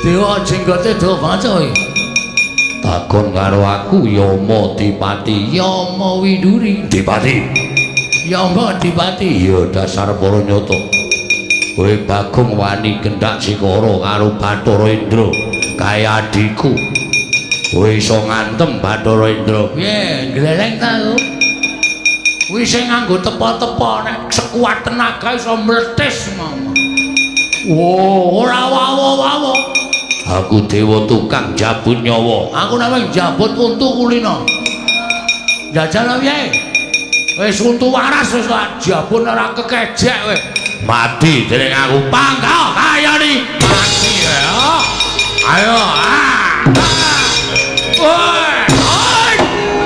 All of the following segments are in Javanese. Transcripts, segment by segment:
Dewa jenggote dawa banget kowe. Takon karo aku Yama Dipati, Yama Widuri. Dipati. Yama Dipati. Ya dasar para nyata. Kowe Bagong wani gendak sikara karo Bathara Indra kaya adhiku. Kowe iso ngantem Bathara Indra. Piye, gleleng ta aku? Kuwi sing nganggo tepa-tepa nek sekuat tenaga iso mletis mama. Wo, ora wawa-wawa. Aku dewa tukang jabut nyawa. Aku nek jabut untu kulino. Jajal piye? Wis untu waras wis tak jabut ora kekejek kowe. Mati dening aku pangkal kayani. Mati ya. Ayo. Ah. Woi. Oi.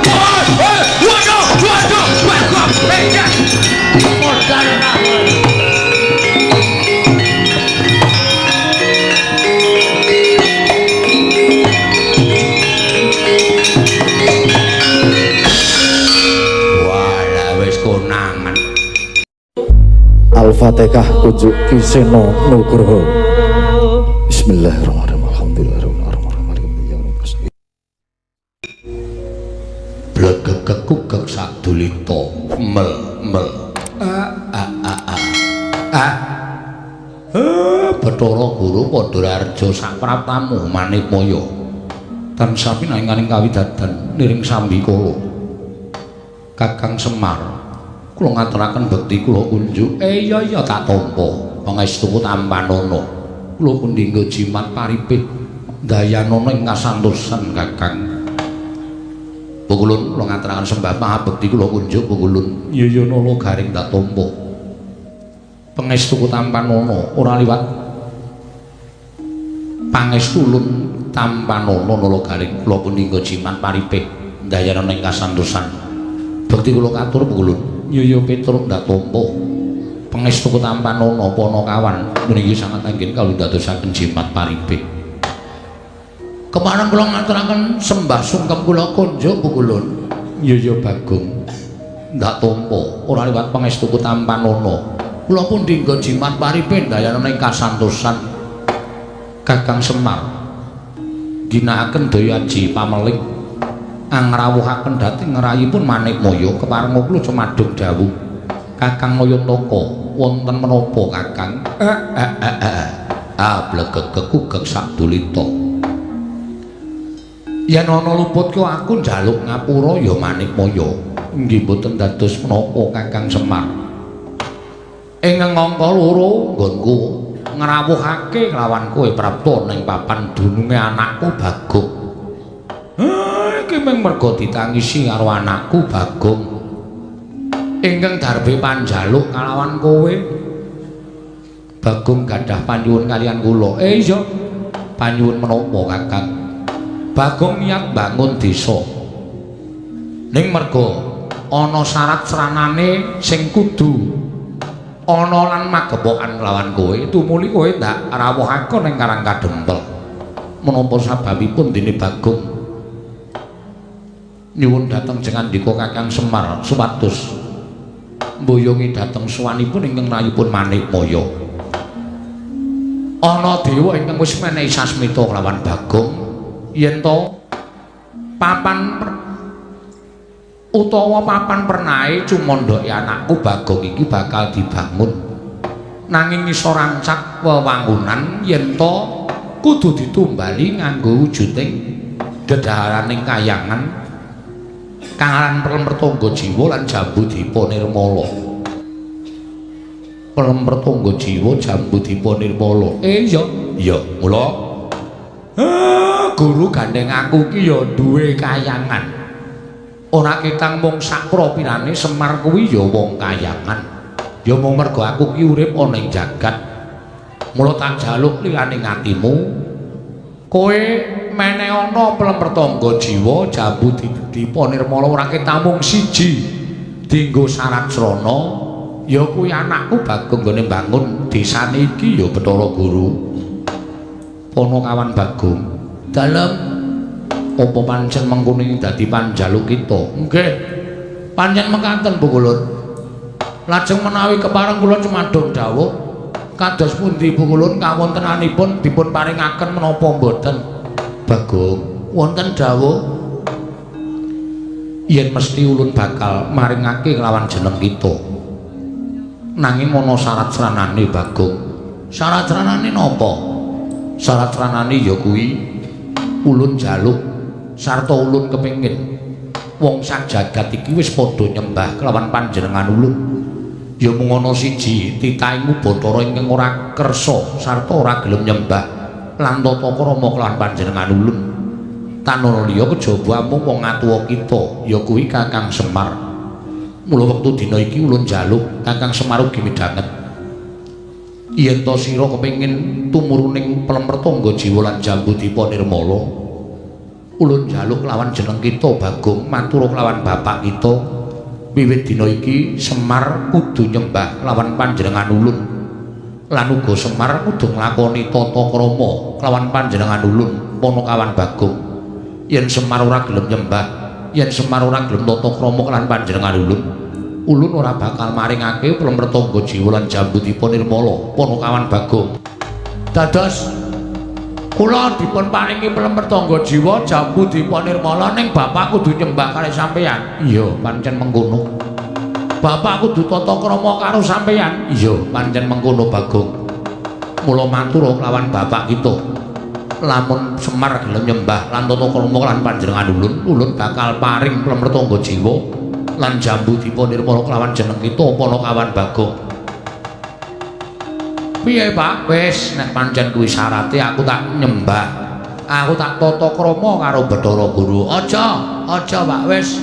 Woi. Waduh, waduh, waduh. Modal ora. Al-Fatihah kunjuk Ki Seno Nugroho. Bismillahirrahmanirrahim. Alhamdulillahirabbil alamin. Blegegekugek sadulita mel mel a a a a a. Bathara Guru padha arja sapraptamu Manikmaya. Tansah pinanganing kawidadan niring sambikala. Kakang Semar, kula ngaturaken bekti kula kunjuk. Iya iya tak tampa. Pangestuku tampanana. Kula pundhingga jimat paripih dayanana ing kasantosan Kakang. Pukulun kula ngaturaken sembah pangabekti kula kunjuk pukulun. Iya iya nala garing tak tampa. Pangestuku tampanana ora liwat pangestulun tampanana nala garing kula pundhingga jimat paripih dayanana ing kasantosan. Bekti kula katur pukulun. Iya iya Petruk ndak tampa. Pangestuku tampanana Panakawan meniki sangat anggen kawula dadosaken jimat paripih. Kepareng kula ngaturaken sembah sungkem kula kunjuk pukulun. Iya iya Bagong. Ndak tampa ora liwat pangestuku tampanana. Kula pundhingga jimat paripih dayanana ing kasantosan. Kakang Semar ginakaken daya aji pameling angrawuhaken dhateng ngrayipun Manikmaya keparenga kula cumadung dawuh. Kakang Nayantaka wonten menapa Kakang? Ah blegegekugek sadulita. Yen ana luput ku aku njaluk ngapura ya Manikmaya. Nggih mboten dados menapa Kakang Semar. Ing angka loro nggonku ngrawuhake kelawan kowe prapta ning papan dununge anakku Bagong. Iki mung merga ditangisi karo anakku Bagong. Ingkang darbe panjaluk kalawan kowe. Bagong gadah panyuwun kaliyan kula. Iya. Panyuwun menapa Kakang? Bagong niat bangun desa. Ning merga ana syarat sranane sing kudu ana lan magepokan kelawan kowe, tumuli kowe ndak rawuhake ning Karang Kadempel. Menapa sababipun dene Bagong nyuwun dhateng jengandika Kakang Semar supados mboyongi dhateng suwanipun ingkang rayipun Manikmaya. Ana dewa ingkang wis menehi sasmita kelawan Bagong yen to papan utawa papan pernahe cumandhake anakku Bagong iki bakal dibangun. Nanging iso rancak wewangunan yen to kudu ditumbali nganggo wujuding dedaharaning kayangan kang aran Pelem Pertangga Jiwa lan Jambu Dipa Nirmala. Pelem Pertangga Jiwa Jambu Dipa Nirmala. Iya, iya, mula guru gandeng aku ki ya duwe kayangan. Ora ketang mung sakpropirane Semar kuwi ya wong kayangan. Ya mung merga aku ki urip ana ing jagat. Mula tak jaluk liyane atimu. Kowe meneh ana Pelem Pertangga Jiwa Jambu Dipa Nirmala ora ketang mung siji dienggo syarat srana ya kuwi anakku Bagong nggone mbangun desane iki ya Bathara Guru. Panakawan Bagong, dalem apa pancen mengkono iki dadi panjaluk kita? Nggih. Pancen mekaten Pukulun. Lajeng menawi kepareng kula cumadung dawuh, Kados pundi pukulun kawontenanipun dipun paringaken menapa mboten? Bagong, wonten dawuh yen mesti ulun bakal maringake kelawan jeneng kita. Nanging ana syarat sranane Bagong. Syarat sranane napa? Syarat sranane ya kuwi ulun jaluk sarta ulun kepengin wong sak jagat iki wis padha nyembah kelawan panjenengan ulun. Ya mung ana siji titahing Bathara ingkang ora kersa sarta ora gelem nyembah lan tata krama kelawan panjenengan ulun. Tanana liya kejaba amung wong atuwa kita ya kuwi Kakang Semar. Mula wektu dina iki ulun njaluk Kakang Semar ugi midhanget yen ta sira kepengin tumuruning Pelemertangga Jiwa lan Jambudipa Nirmala, ulun njaluk lawan jeneng kita Bagong matur lawan bapak kita wiwit dina iki Semar kudu nyembah lawan panjenengan ulun lan uga Semar kudu nglakoni tata krama lawan panjenengan ulun Panakawan Bagong. Yen Semar ora gelem nyembah, yen Semar ora gelem tata krama lan panjenengan ulun, ulun ora bakal maringake Pelemertangga Jiwa lan Jambudipa Nirmala Panakawan Bagong. Dados kula dipun paringi Pelemertangga Jiwa Jambudipa Nirmala ning bapak kudu nyembah kalih sampeyan. Iya, pancen mengkono. Bapak kudu tata krama karo sampeyan. Iya, pancen mengkono Bagong. Mula matur kelawan bapak kita. Lamun Semar gelem nyembah lan tata krama lan panjenengan ulun, ulun bakal paring Pelemertangga Jiwa lan Jambudipa Nirmala kelawan jeneng kita Panakawan Bagong. Piye Pak? Wis nek pancen kuwi syarate aku tak nyembah. Aku tak tata krama karo Bathara Guru. Aja, aja Pak, wis.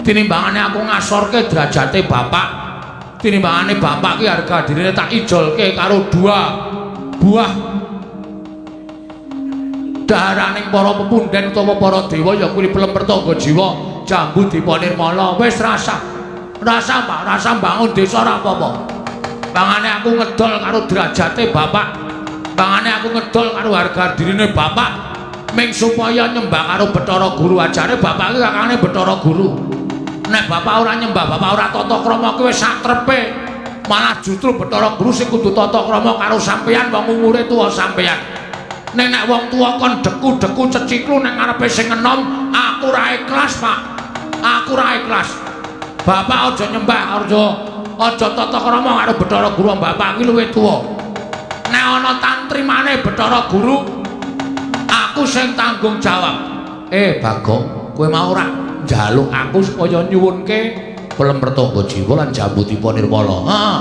Tinimbangane aku ngasorke derajate bapak. Tinimbangane bapak ki harga dirine tak ijolke karo dua buah daharaning para pepunden utawa para dewa ya kuwi Pelemertangga Jiwa Jambudipa Nirmala. Wis rasa. Rasa Pak, rasa bangun desa ora apa-apa. Bangane aku ngedol karo derajate bapak. Bangane aku ngedol karo harga dirine bapak ming supaya nyembah karo Bathara Guru. Ajare bapak iki kakane Bathara Guru. Nek bapak ora nyembah, bapak ora tata krama ki wis sakrepe. Malah justru Bathara Guru sing kudu tata krama karo sampeyan wong umure tuwa sampeyan. Ning nek wong tuwa kon deku-deku ceciklu ning ngarepe sing enom, aku ora ikhlas, Pak. Aku ora ikhlas. Bapak aja nyembah, aja tata krama karo Bathara Guru, bapak iki luwih tuwa. Nek ana tantrimane Bathara Guru, aku sing tanggung jawab. Bagong, kowe mau ora njaluk aku supaya nyuwunke Pelemertangga Jiwa lan Jambudipa Nirmala. Heeh.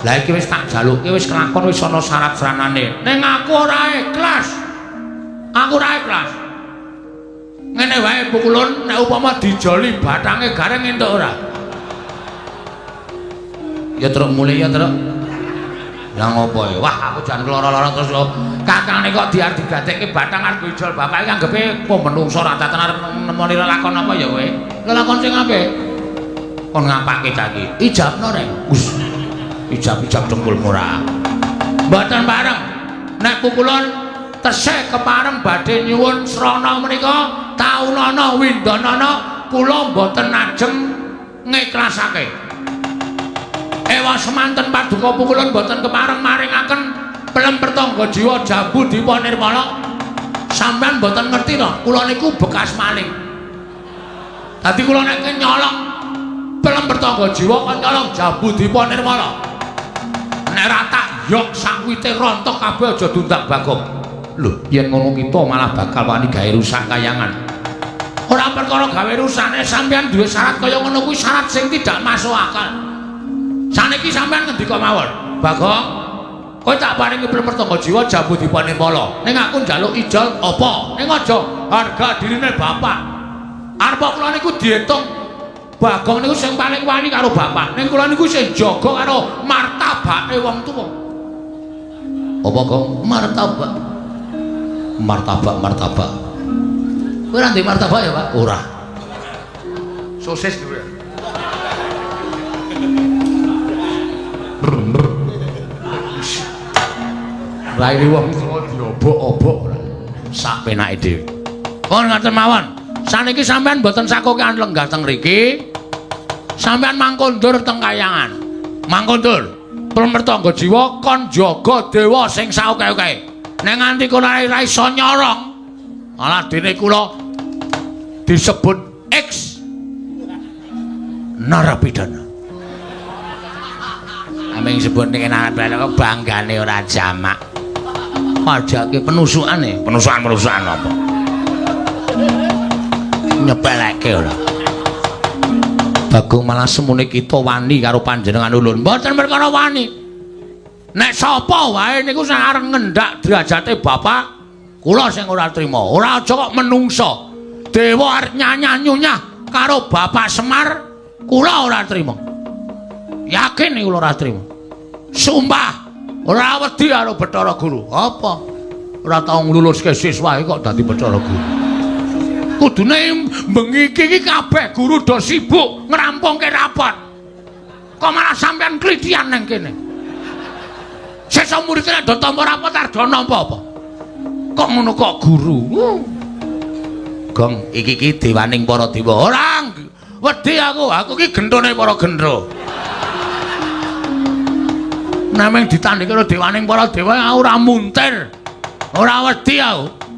Lah iki wis tak jaluke, wis kelakon, wis ana syarat sranane. Ning aku ora ikhlas. Aku ora ikhlas. Ngene wae pukulun, nek upama dijoli bathange gareng entuk ora? Ya truk mulih ya truk. Lah ngopo ya? Wah, aku jan lara-lara terus lho. Kakangne kok diar digadekke bathang arep ijol bapak iki anggepe kok menungso ora tenan arep nemoni lelakon apa ya kowe? Lelakon sing apik. Kon ngapake cah iki? Ijabno rek. Wis. Ijab-ijab dengkulmu ora. Mboten bareng. Nek pukulun tesih kepareng badhe nyuwun srana menika taunana windanana kula mboten ajeng ngiklasake. Ewa semanten paduka pukulun mboten kepareng maringaken Pelemertangga Jiwa Jambudipa Nirmala. Sampeyan mboten ngerti to, kula niku bekas maling. Dadi kula nek nyolong Pelemertangga Jiwa kon nyolong Jambudipa Nirmala. Nek ora tak yok sakwite rontok kabeh aja diundang Bagong. Lho, yen ngono kita malah bakal wani gawe rusak kayangan. Ora perkara gawe rusakne, sampeyan duwe syarat kaya ngono kuwi syarat sing tidak masuk akal. Saniki sampeyan ngendika mawon, Bagong, kowe tak paringi Pelemertangga Jiwa Jambudipa Nirmala. Ning aku njaluk ijol apa? Ning aja harga dirine bapak. Arep kula niku diitung Bagong niku sing paling wani karo bapak. Ning kula niku sing jaga karo martabake wong tuwa. Apa, Gong? Martabak. Martabak, martabak. Kowe ora ndek martabak ya, Pak? Ora. Sosis duwe. Raine wong tuwa diobok-obok ora. Sak penake dhewe. Pun ngoten mawon. Saniki sampean mboten sakokean lenggah teng mriki. Sampean mangkondur teng kayangan. Mangkondur. Pertangga jiwa kon jaga dewa sing saoke-oke. Nek nganti kono ora iso nyorong, malah dene kula disebut X narapidana. Aming sebut ning narapidana kok banggane ora jamak. Pajake penusukane, penusukan-penusukan apa? Nyepeleke ora. Bagong malah semune kita wani karo panjenengan ulun. Mboten perkara wani. Nek sapa wae niku sing arep ngendak derajate bapak, kula sing ora trima. Ora aja kok menungsa. Dewa arep nyanyah-nyunyah karo Bapak Semar, kula ora trima. Yakin niku kula ora trima. Sumpah, ora wedi karo Bathara Guru. Apa? Ora tau ngluluske siswa kok dadi Bathara Guru. Kudune bengi iki kabeh guru do sibuk ngrampungke rapot. Kok malah sampean klithian nang kene. Sesuk murid nek do tampa rapot arep do nampa apa? Kok ngono kok guru? Gong, iki iki dewaning para dewa. Ora wedi aku, aku iki genthone para gendro. Nameng ditandhingi karo dewaning para dewa aku ora muntir. Ora wedi aku.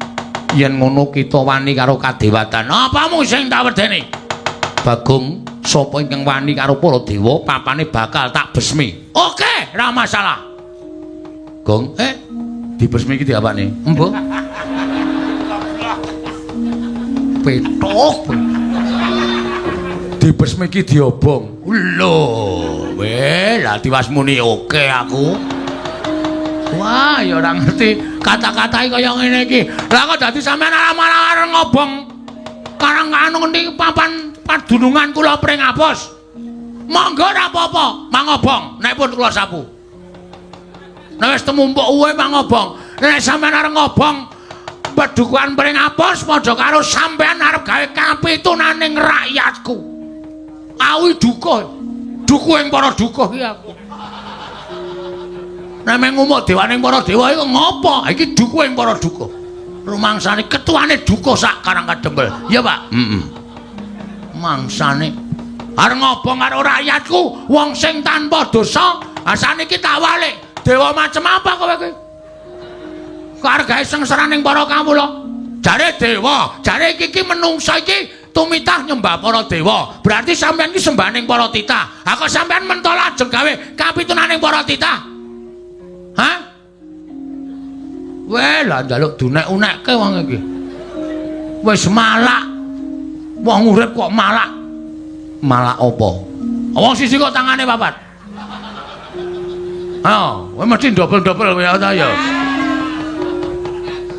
Yen ngono kita wani karo kadewatan. Apamu sing tak wedeni? Bagong, sapa ingkang wani karo para dewa, papane bakal tak besmi. Oke, ora masalah. Gong, dibesmi iki diapane? Embuh. Petok. Dibesmi iki diobong. Lho, weh, lah tiwas muni oke aku. Wah, ya ora ngerti kata-katae kaya ngene iki. Lah kok dadi sampean malah arep ngobong karang anu ngendi papan padunungan kula Pringapus. Monggo ora apa-apa, mangobong nek pun kula sapu. Nek wis temumpuk uwe mangobong. Nek sampean arep ngobong pedukuhan Pringapus padha karo sampean arep gawe kapitunaning rakyatku. Awi duka. Dukuh ing para dukuh iki aku. Nek ngumuk dewaning para dewa iku ngopo? Iki dukuh ing para dukuh. Rumangsane ketuane dukuh sak Karang Kadempel. Ya, Pak? Heeh. Mangsane arep ngobong karo rakyatku, wong sing tanpa dosa, asane iki tak walik. Dewa macem apa kowe iki? Kok arep gawe sengsaraning para kawula? Jare dewa, jare iki iki menungsa iki tumitah nyembah para dewa. Berarti sampean iki sembahaning para titah. Ha kok sampean mentol ajeng gawe kapitunaning para titah? Hah? Weh, lah njaluk dunek-unekke wong iki. Wis malak. Wong urip kok malak. Malak apa? Wong siji kok tangane papat. Ha, kowe mesti dobel-dobel kowe ya ta ya.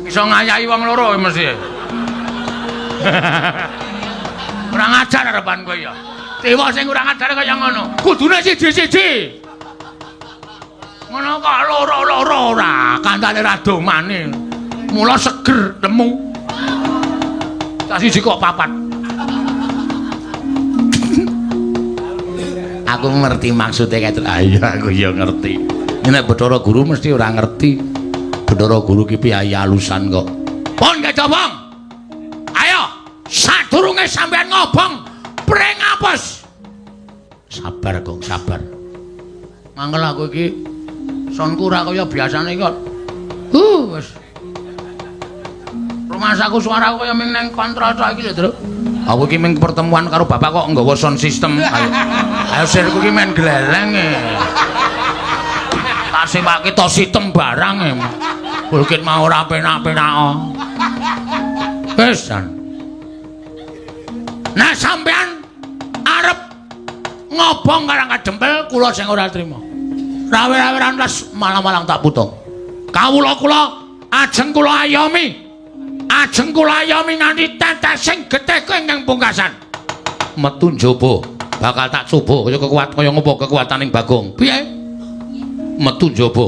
Iso ngayahi wong loro kowe mesti. Kurang ajar arepan kowe ya. Dewa sing kurang ajar kaya ngono. Kudune siji-siji. Ngono kok loro-loro ora, kandhane ra domane. Mula seger lemu. Cah siji kok papat. Aku ngerti maksude kae. Ayo aku ya ngerti. Nek Bathara Guru mesti ora ngerti. Bathara Guru ki piye alusan kok. Pun kecobong. Ayo, sadurunge sampean ngobong Pringapus. Sabar, Gong, sabar. Mangkel aku iki sonku ora kaya biasane kok. Wis. Rumasaku suaraku kaya ming nang kontrol tok iki lho, Truk. Aku iki ming pertemuan karo bapak kok nggawa sound system. Ayo. Ayo sirku iki men gleleng e. Tak sewake to sitem barang e. Bukit mau ora penak-penak. Wis jan. Nah sampean arep ngobong Karang Kadempel kula sing ora trima. Rawe-raweran les malang-malang tak putung. Kawula kula ajeng kula ayomi. Ajeng kula ayomi nganti tetesing getih ingkang pungkasan. Metu njaba bakal tak coba kaya kekuat kaya ngopo kekuataning Bagong. Piye? Metu njaba.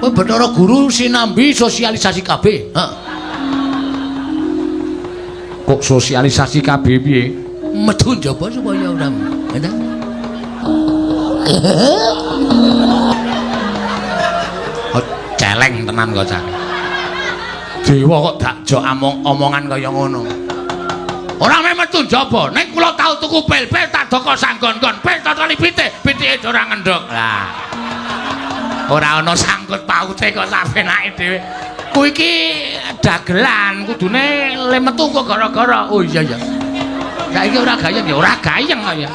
Kowe Bathara Guru sinambi sosialisasi KB. Heeh. Kok sosialisasi KB piye? Metu njaba supaya ora. Ngono. Oh, celeng tenan kok cah. Dewa kok dakjo omongan kaya ngono. Ora meh metu njaba, nek kula tau tuku pil-pil tak doko sanggon-gon, pil totoli pitik, pitike ora ngendhog. Lah. Ora ana sangkut paute kok sapenake dhewe. Kuwi iki dagelan, kudune le metu kok gara-gara. Oh iya ya. Saiki ora gayeng ya, ora gayeng kok ya.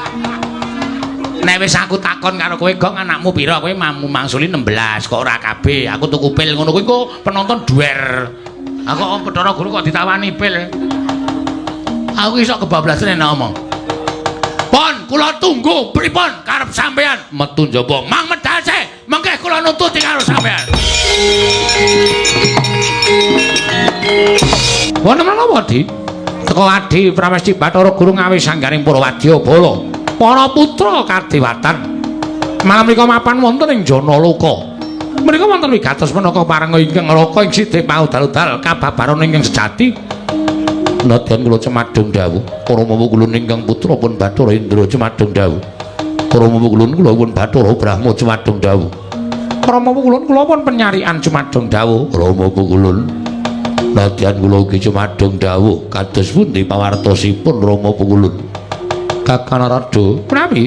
Nek wis aku takon karo kowe, Gong, anakmu pira? Kowe mangsuli 16, kok ora kabeh. Aku tuku pil ngono kuwi kok penonton duer. Aku kok Bathara Guru kok ditawani pil. Aku iso kebablasan nek ngomong. Pon, kula tunggu pripun karep sampean metu njaba. Mang medal se, mengke kula nututi karo sampean. Wonten menapa, Di? Teko Adi Pramesti Bathara Guru ngawis sanggaring para wadyabala, para putra kadewatan. Malam menika mapan wonten ing Janaloka. Menika wonten wigatos menaka parenga ingkang raka ing sidhe paudal-udal kababaran ingkang sejati. Nadyan kula cemadung dawuh, para mawa kula ingkang putra pun Bathara Indra cemadung dawuh. Para mawa kula pun Bathara Brahma cemadung dawuh. Para mawa kula pun penyarian cemadung dawuh. Rama kula nadyan kula ugi cemadung dawuh kados pundi pawartosipun Rama Pukulun. Kakang Narada, prami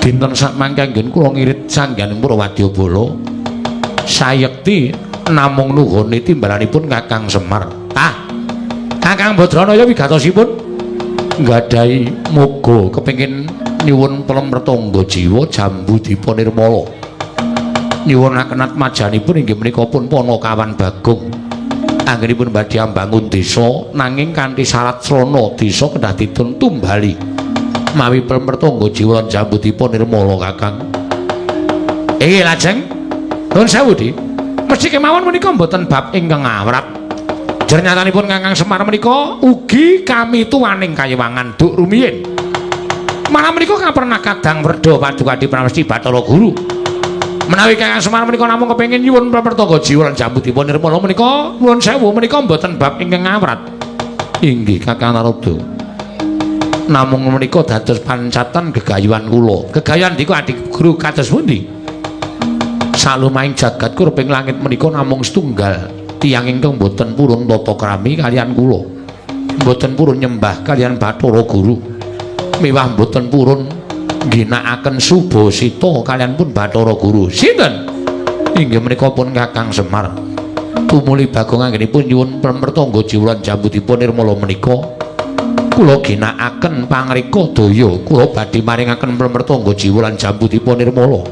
dinten sakmangke anggen kula ngirit sangganing para wadyabala sayekti namung nuhoni timbalanipun Kakang Semar. Ah, Kakang Badranaya wigatosipun nggadahi moga kepengin nyuwun pelem retangga jiwa jambu dipa nirmala. Nyuwunaken atmajanipun inggih menika pun Panakawan Bagong. Anggenipun badhe ambangun desa nanging kanthi syarat srana desa kedah dipun tumbali. Mawi pelem retangga jiwa lan jambu dipa nirmala Kakang. Inggih lajeng nuwun sewu Di. Mesti kemawon menika mboten bab ingkang awrat. Jernyatanipun Kakang Semar menika ugi kami tuwaning kayiwangan duk rumiyin. Malah menika kapernah kadang werda Paduka Adi Pramesti Bathara Guru. Menawi Kakang Semar menika namung kepengin nyuwun prapertangga jiwa lan jambu dipun nirmala menika nuwun sewu menika mboten bab ingkang awrat. Inggih Kakang Narada. Namung menika dados pancatan gegayuhan kula. Gegayuhan diku Adi Guru kados pundi? Salumahing jagat kurping langit menika namung setunggal tiyang ingkang boten purun tata krami kaliyan kula. Mboten purun nyembah kaliyan Bathara Guru. Miwah mboten purun ngginakaken subasita kaliyan pun Bathara Guru. Sinten? Inggih menika pun Kakang Semar. Tumuli Bagong anggenipun nyuwun pamertangga jiwa lan jambu dipun nirmala menika kula ginakaken pangrika daya kula badhe maringaken pamertangga jiwa lan jambu dipun nirmala.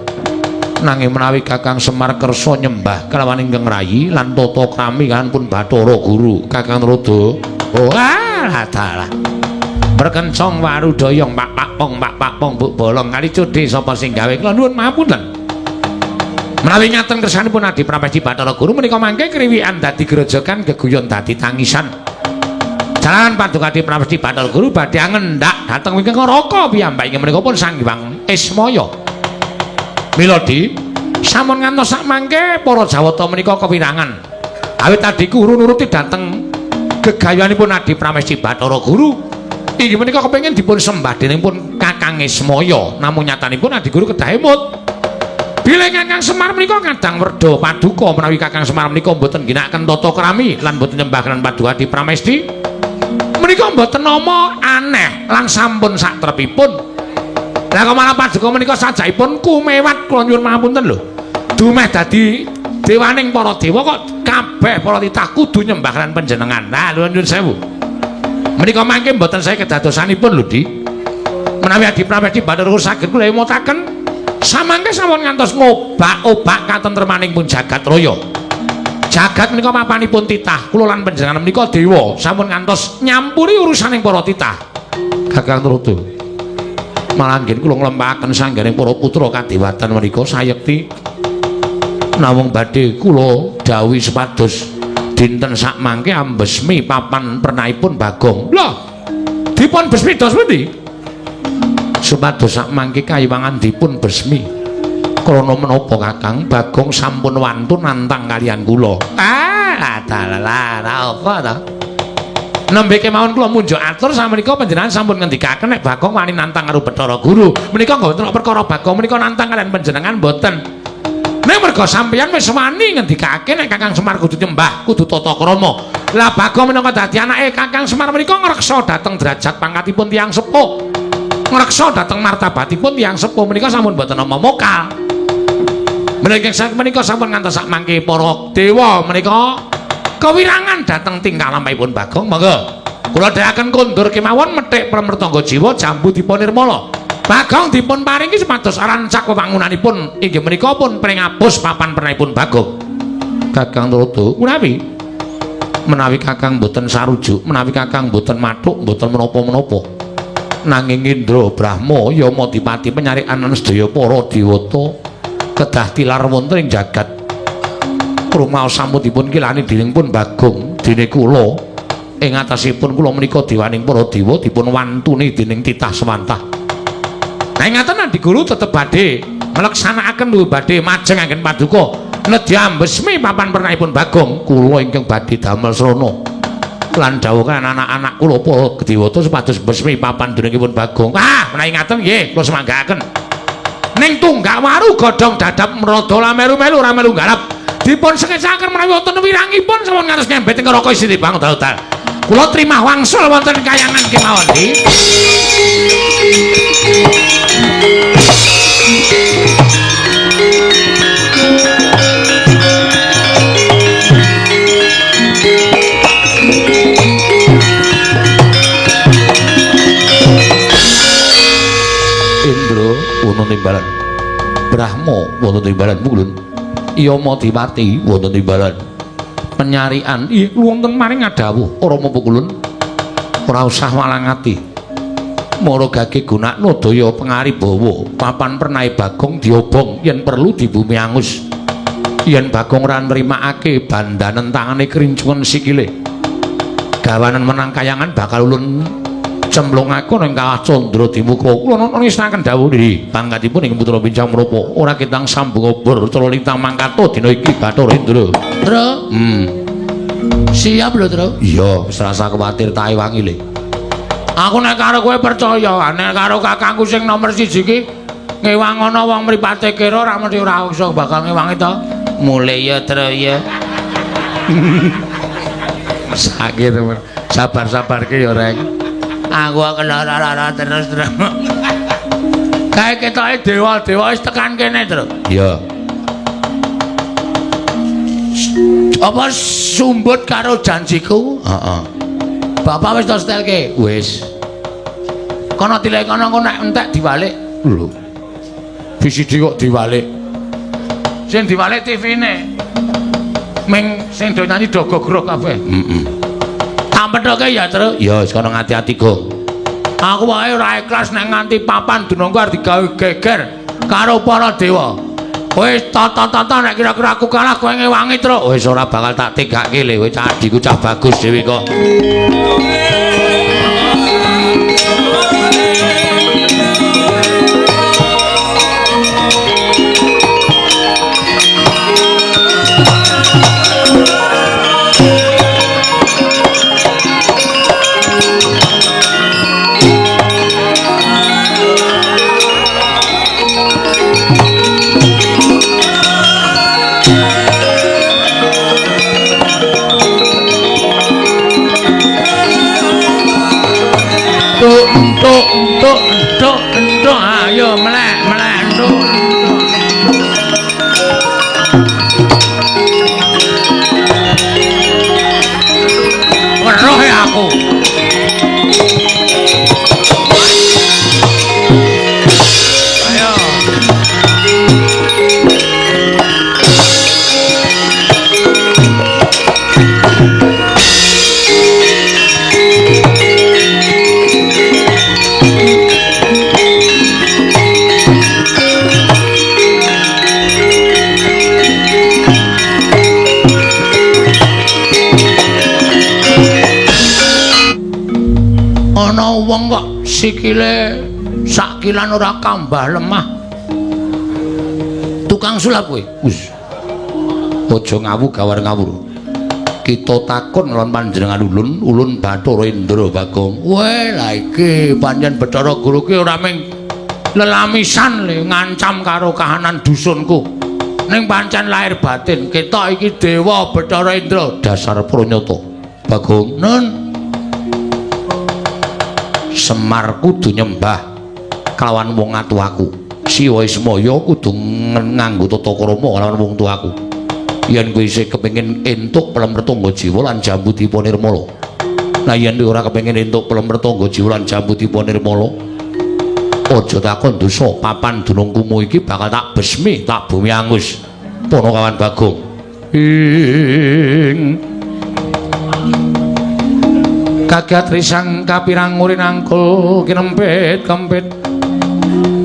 Nanging menawi Kakang Semar kersa nyembah kelawan ingkang rayi lan tata krami kaliyan pun Bathara Guru Kakang Narada. Oh alah dalah. Berkencong warudoyong pak pak pong pak pak pong buk bolong kali cudhe sapa sing gawe kula nuwun mahapunten. Menawi ngaten kersanipun Adi Pramesti Bathara Guru menika mangke kriwikan dadi grojogan geguyon dadi tangisan. Jalaran Paduka Adi Pramesti Bathara Guru badhe ngendhak dhateng wingking neraka piyambak inggih menika pun Sang Hyang Ismaya. Mila Di, sampun ngantos sakmangke para Jawata menika kewirangan. Awit adhiku nuruti dhateng gegayuhanipun Adi Pramesti Bathara Guru. Inggih menika kepengin dipun sembah dening pun Kakang Ismaya. Namung nyatanipun Adi Guru kedah emut. Bilih Kakang Semar menika kadang werda paduka menawi Kakang Semar menika mboten ngginakaken tata krami lan mboten nyembah lan Paduka Adi Pramesti. Menika mboten nama aneh lan sampun satrepipun. Lah kok malah paduka menika sajakipun kumewat kula nyuwun pangapunten lho. Dumeh dadi dewaning para dewa kok kabeh para titah kudu nyembah lan panjenengan. Nah, nyuwun sewu. Menika mangke mboten saya kedadosanipun lho, Di. Menawi Adi Pramesti Bathara Guru saged kula emutaken samangke sampun ngantos ngobak-obak katentremaning pun jagat raya. Jagat menika mapanipun titah, kula lan panjenengan menika dewa sampun ngantos nyampuri urusaning para titah. Kakang Narada. Malah anggen kula nglempaken sangganing para putra kadewatan menika sayekti namung badhe kula dawuhi sepados dinten sakmangke ambesmi papan pernahipun Bagong. Lho, dipun besmi dos pundi? Supados sakmangke kayiwangan dipun besmi. Krana menapa Kakang Bagong sampun wantun nantang kaliyan kula. Ah, dalah, apa ta? Nembe kemawon kula munjuk atur samenika panjenengan sampun ngendikaken nek Bagong wani nantang karo Bathara Guru. Menika mboten perkara Bagong menika nantang kaliyan panjenengan mboten. Nek merga sampeyan wis wani ngendikake nek Kakang Semar kudu nyembah, kudu tata krama. Lah Bagong minangka dadi anake Kakang Semar menika ngreksa dhateng derajat pangkatipun tiyang sepuh. Ngreksa dhateng martabatipun tiyang sepuh menika sampun boten nama mokal. Menika menika sampun ngantos sak mangke para dewa menika kewirangan dhateng tingkah lampahipun Bagong. Monggo kula dherekaken kondur kemawon methik pramertangga jiwa jambu dipa nirmala. Bagong dipun paringi supados rancak wewangunanipun inggih menika pun pringapus papan pernahipun Bagong. Kakang Tuladha, menawi menawi Kakang boten sarujuk, menawi Kakang boten mathuk, boten menapa-menapa. Nanging Indra Brahma Yama Dipati penyarikan sedaya para dewata kedah tilar wonten ing jagat. Rumaos sampun dipun kilani dening pun Bagong dene kula ing atasipun kula menika dewaning para dewa dipun wantuni dening titah sewantah. Nah ngaten Adi Guru tetep badhe mleksanakaken luwih badhe majeng anggen paduka nedya ambesmi papan pernahipun Bagong. Kula ingkang badhe damel srana lan dawuh anak-anak kula para dewata supados besmi papan dunungipun Bagong. Ah menawi ngaten nggih kula semanggaaken. Ning tunggak waru godhong dadap mrada lameru-melu ora melu garap. Dipun sekecaken menawi wonten wirangipun sampun ngantos ngembet ing neraka isih dibang dal-dal. Kula trimah wangsul wonten kayangan kemawon. Indra wonten timbalan, Brahma wonten timbalan mulun, Yama Dipati wonten timbalan, penyarian wonten maring ngadhawuh Rama Pukulun ora usah walang ati. Mara gage gunakno daya pengaribawa papan pernahe Bagong diobong yen perlu dibumi angus. Yen Bagong ora nrimakake bandanen tangane krincungan sikile, gawanen menang kayangan bakal ulun cemplungake ning kawah candra dimuka. Kula ngestokaken dawuh nggih pangkatipun ing putra pincang menapa ora ketang sambung obor cara lintang mangkato dina iki Bathara Indra. Tru. Siap lho, Tru. Iya, wis rasa kuwatir tak ewangi le. Aku nek karo kowe percaya, nek karo kakangku sing nomor 1 iki ngewang ana wong mripate kira ora mesti ora iso bakal ngewangi to. Mulih ya, Tru ya. Mesake temen. Sabar-sabarke ya, Reng. Aku kelara-lara terus, Tru. Kae ketoke dewa-dewa wis tekan kene, Tru. Iya. Apa sumbut karo janjiku? Heeh. Bapak wis to setelke? Wis. Kono dilek kono engko nek entek diwalik. Lho. VCD kok diwalik? Sing diwalik TV-ne. Ming sing do nyanyi do gogrok kabeh. Heeh. Tak pethoke ya, Tru. Ya wis kono ngati-ati, Gong. Aku wae ora ikhlas nek nganti papan dunungku arep digawe geger karo para dewa. Wis tata-tata nek kira-kira aku kalah kowe ngewangi, Tru. Wis ora bakal tak tegake le, kowe cah adhiku cah bagus dhewe kok. Entuk, entuk, entuk, ayo melek, melek, entuk. Weruh ya aku. Ayo. Ana wong kok sikile sakilan ora kambah lemah. Tukang sulap kowe. Wis. Aja ngawu gawar ngawur. Kita takon lan panjenengan ulun, ulun Bathara Indra Bagong. Weh, lah iki pancen Bathara Guru ki ora mung lelamisan le ngancam karo kahanan dusunku. Ning pancen lahir batin ketok iki dewa Bathara Indra dasar pranyata. Bagong, nun. Semar kudu nyembah kelawan wong atuwaku. Siwa Ismaya kudu nganggo tata krama kelawan wong tuaku. Yen kowe isih kepengin entuk pelem retangga jiwa lan jambu dipa nirmala. Lah yen kowe ora kepengin entuk pelem retangga jiwa lan jambu dipa nirmala, aja takon dosa papan dunungkumu iki bakal tak besmi, tak bumi angus. Ponokawan Bagong. Ing kagat risang kapirang ngurinangkul kinempit kempit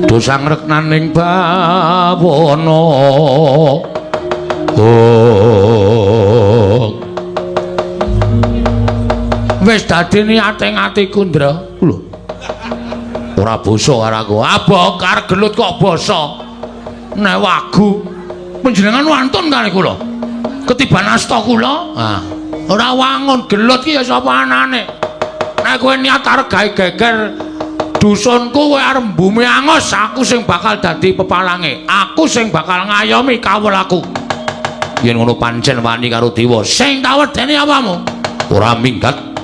dosang reknaning bawana. Oh. Wis dadi niate atiku, Ndra. Lho. Ora basa karo aku. Abokar gelut kok basa. Nek wagu panjenengan wantun kali kula. Ketiban asta kula. Ah. Ora wangun gelut ki ya sapa anane. Nek kowe niat arep gawe geger dusunku, kowe arep mbumi angus, aku sing bakal dadi pepalange. Aku sing bakal ngayomi kawulaku. Yen ngono pancen wani karo dewa. Sing tak wedeni apamu? Ora minggat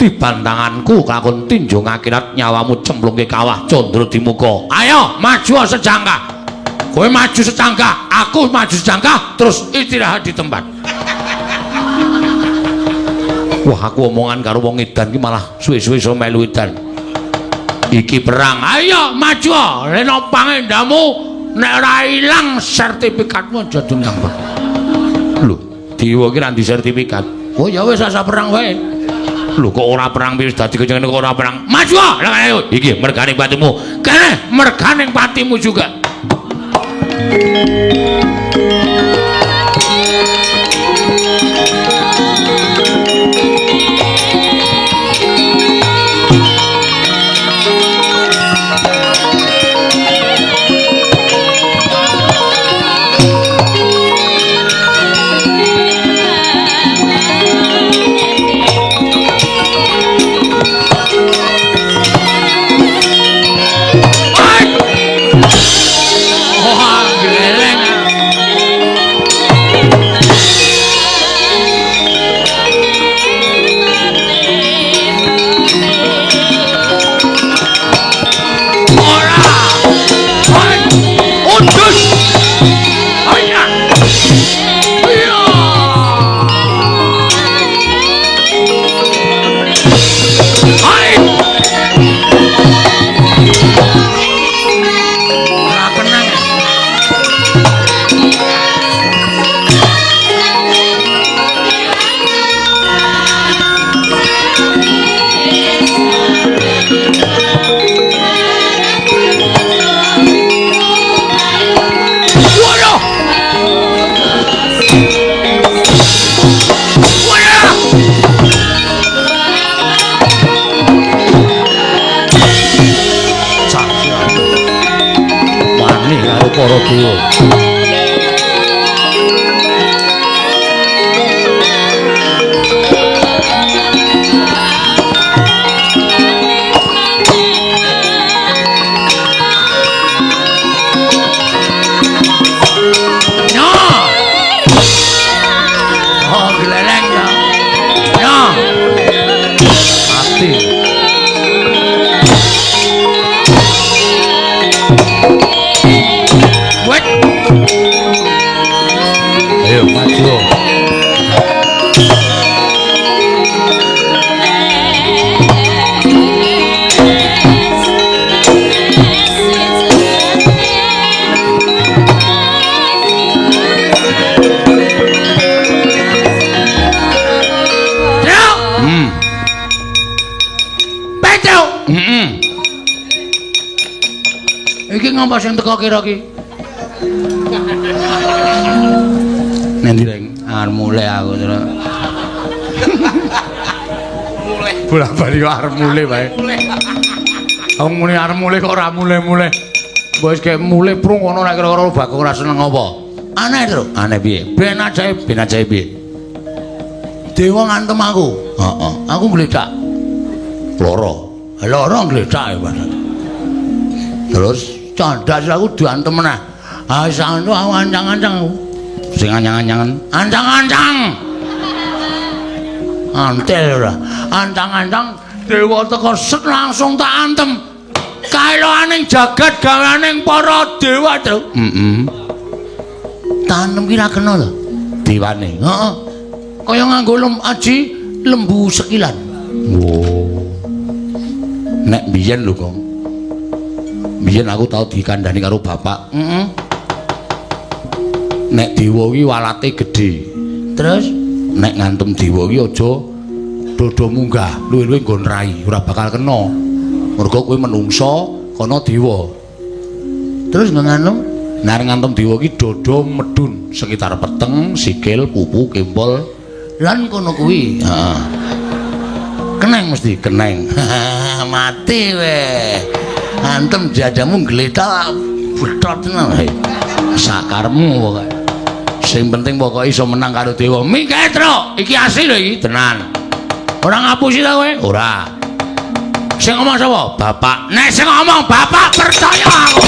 dibantanganku kakon tinjung akhirat nyawamu cemplungke kawah Candra Dimuka. Ayo maju sejangkah. Kowe maju sejangkah, aku maju sejangkah, terus istirahat di tempat. Wah, aku omongan karo wong edan ki malah suwe-suwe iso melu edan. Iki perang. Ayo maju, leno pangendamu nek ora ilang sertifikatmu aja dunang. Lho, dewa ki ra ndi sertifikat. Oh ya wis asa perang wae. Lho kok ora perang wis dadi kene kok ora perang. Maju. Lah ayo iki merganing patimu. Kene merganing patimu juga. Para dewa. No. Oh, gleleng ya. No. Mati. Ayo maju. Petruk. Iki ngapa sing teko kira ki? Nanti reng arep mulai aku terus. Mulai. Bola-bali kok arep mulai wae. Aku muni arep mulai kok ora mulai-mulai. Mbok wis kaya mulai prung ngono nek kira-kira Bagong ora seneng apa. Aneh, Tru. Aneh piye? Ben ajaib, ben ajaib piye? Dewa ngantem aku. Heeh. Aku gledak. Loro. Loro gledak ya, Mas. Terus candas aku diantem meneh. Ah, santu aku ancang-ancang aku. Sing ancang-ancangan, ancang-ancang. Antel ora. Antang-antang dewa teko set langsung tak antem. Kaeloaning jagat gaweaning para dewa, Tru. Heeh. Tanem ki ra kena lho. Dewane. Heeh. Kaya nganggo aji lembu sekilan. Oh. Nek biyen lho, Kong. Biyen aku tau dikandhani karo bapak. Heeh. Nek dewa ki walate gedhe. Terus nek ngantem dewa ki aja dodo munggah, luwih-luwih nggon rai, ora bakal kena. Mergo kowe menungsa, kono dewa. Terus ngantem? Nek ngantem dewa ki dodo medun sekitar peteng, sikil, pupu, kempol, lan kono kuwi. Heeh. Keneng mesti, keneng. Mati we. Antem jadamu gletak betot tenan. Sakarmu pokoke. Sing penting pokoke iso menang karo dewa. Mingke, Tru, iki asli lho iki, tenan. Ora ngapusi ta kowe? Ora. Sing ngomong sapa? Bapak. Nek sing ngomong bapak percaya aku.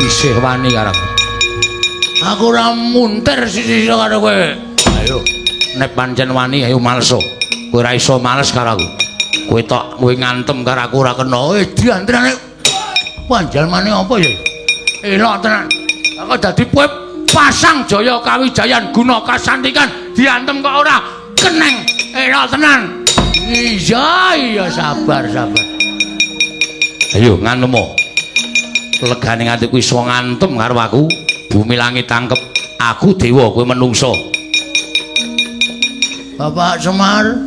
Isih wani karo aku. Aku ora muntir sisi-sisi karo kowe. Ayo, nek pancen wani ayo maleso. Kowe ora iso males karo aku. Kowe tok kowe ngantem karo aku ora kena. Diantrane panjalmane apa ya? Elok tenan. Aku dadi kowe pasang Jaya Kawijayan guna kasantikan diantem kok ora keneng. Elok tenan. Iya, iya sabar, sabar. Ayo nganemo. Legane atiku iso ngantem karo aku. Bumi langit tangkep. Aku dewa, kowe menungso. Bapak Semar,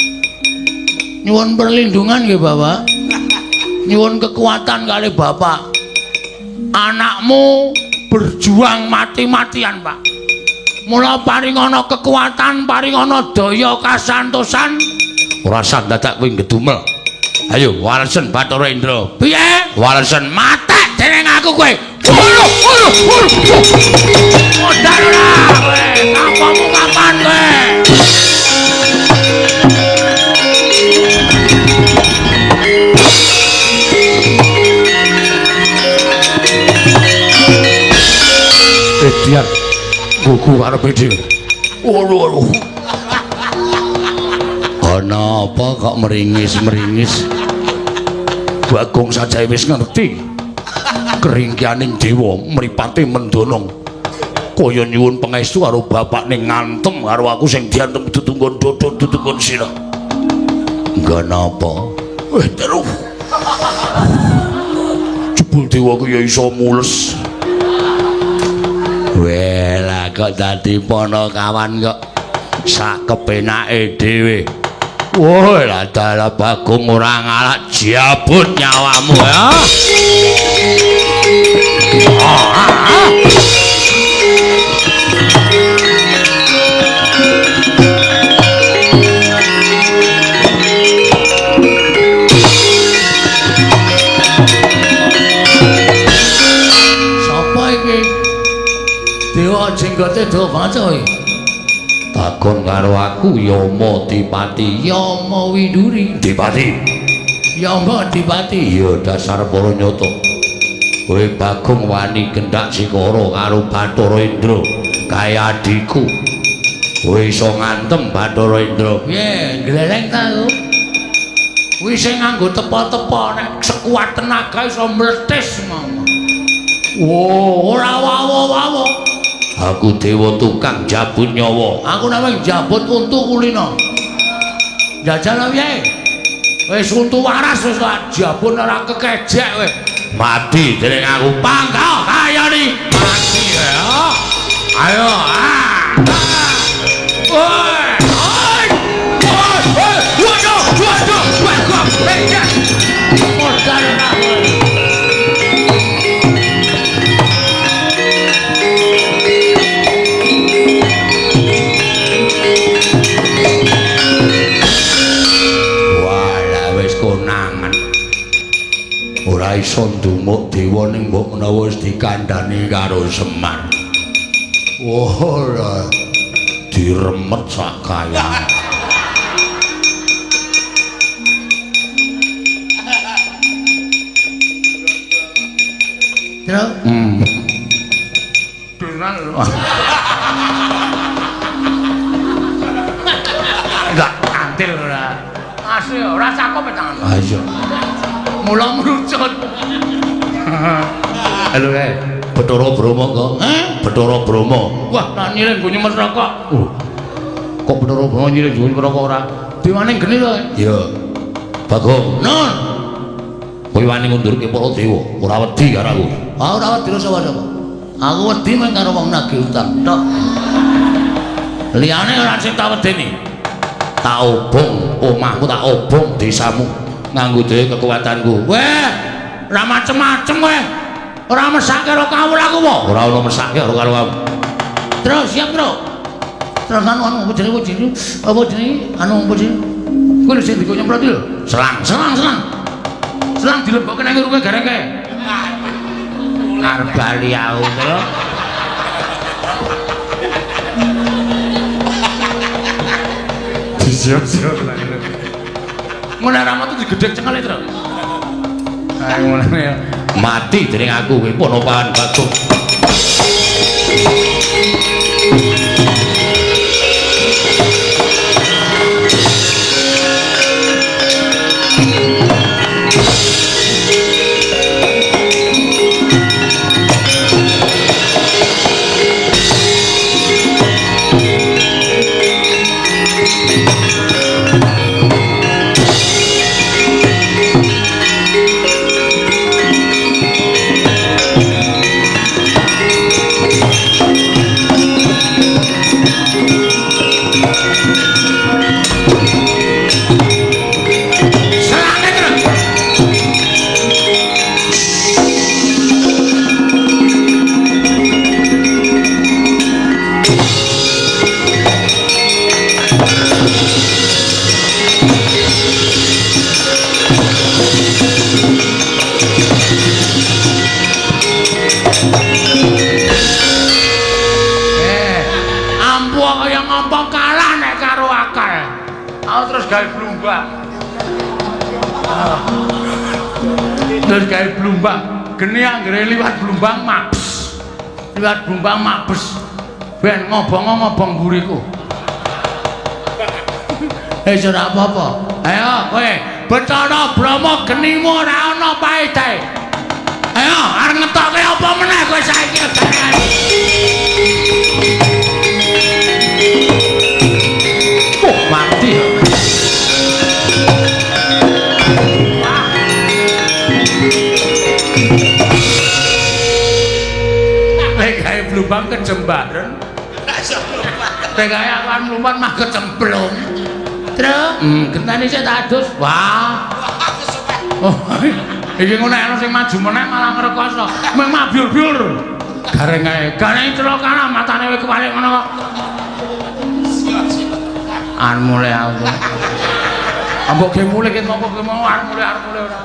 nyuwun perlindungan nggih Bapak. Nyuwun kekuatan kali Bapak. Anakmu berjuang mati-matian, Pak. Mula paringana kekuatan, paringana daya kasantosan. Ora usah dadak kowe ngedumel. Ayo walesen Bathara Indra. Piye? Walesen matek dening aku kowe. Waduh, waduh, waduh. Modar ora kowe. Kapamu kapan kowe? Dian, gugu karepe dhewe. Waduh, waduh. Ana apa kok meringis-meringis? Bagong sajae wis ngerti. Keringkianing dewa mripate mendonong. Kaya nyuwun pangestu karo bapakne ngantem karo aku sing diantem ditunggon dodon ditunggon sirah. Nggo napa? Terus. Jebul dewa ku ya iso mules. Weh lah kok dadi panakawan kok sak kepenake dhewe. Wah, lah dalah Bagong ora ngalak jabut nyawamu ya. Sapa iki? Dewa jenggote dawa banget iki. Takon karo aku Yama Dipati, Yama Widuri. Dipati. Yama Dipati. Iya dasar para nyata. Kowe Bagong wani kendhak sikara karo Bathara Indra kaya adhiku. Kowe iso ngantem Bathara Indra. Piye, gleleng ta aku? Kuwi sing nganggo tepa-tepa nek sekuat tenaga iso mletis mama. Wo, ora wawa-wawa. Aku dewa tukang jabut nyawa. Aku namung jabut untu kulino. Jajal piye? Wis untu waras wis kok jabut ora kekejek kowe. Mati dening aku pangkal kaya ni. Mati ya. Ayo. Ah. Woi. Oi. Woi. Waduh, waduh, waduh. Modal ora. Ora iso ndumuk dewa ning mbok menawa wis dikandhani karo Semar. Ora. Diremet sak kayang. Terus? Dunan lho. Enggak antil ora. Asli ora cakep tangan. Ah iya. Mula mrucut. Halo kae. Bathara Brahma kok. Heh? Bathara Brahma. Wah, lah nyilih nggo nyemet rokok. Kok Bathara Brahma nyilih nggo nyemet rokok ora? Dewane geni to. Iya. Bagong. Nun. Kowe wani ngundurke para dewa, ora wedi karo aku. Ah ora wedi sapa-sapa. Aku wedi mung karo wong nagih utang tok. Liyane ora sing tak wedeni. Tak obong omahku, tak obong desamu nganggo dhewe kekuatanku. Weh, ora macem-macem kowe. Ora mesake karo kawula aku po. Ora ono mesake karo kamu. Terus siap, Bro. Terus anu anu apa jenenge apa jenenge anu apa jenenge? Kuwi lho sing digo nyemprot iki lho. Selang, selang, selang. Selang dilebokke nang irunge gareng kae. Arep bali aku lho. Disiap-siap lah. Ngono ora metu digedhek cengele, Tru. Ayo ngene ya. Mati dening aku kowe Ponopan Bagong. Terus gawe blumbang, geni anggere liwat blumbang mabes. Liwat blumbang mabes. Ben ngobong-ngobong mburiku. Wis ora apa-apa. Ayo kowe, Bathara Brahma genimu ora ana paedahe. Ayo arep ngetoke apa meneh kowe saiki gareng. Oh, mati. Blumbang kejembaren. Nek gawe awan mlumpat mah kecemplung. Truk, genteni sik tak adus. Wah. Oh, iki ngono ana sing maju meneh malah ngrekoso. Mung mabyur-byur. Gareng kae. Gareng celaka matane wis kewalik ngono kok. Arep mulih aku. Ambok ge mulih ket ngopo ge mau arep mulih ora.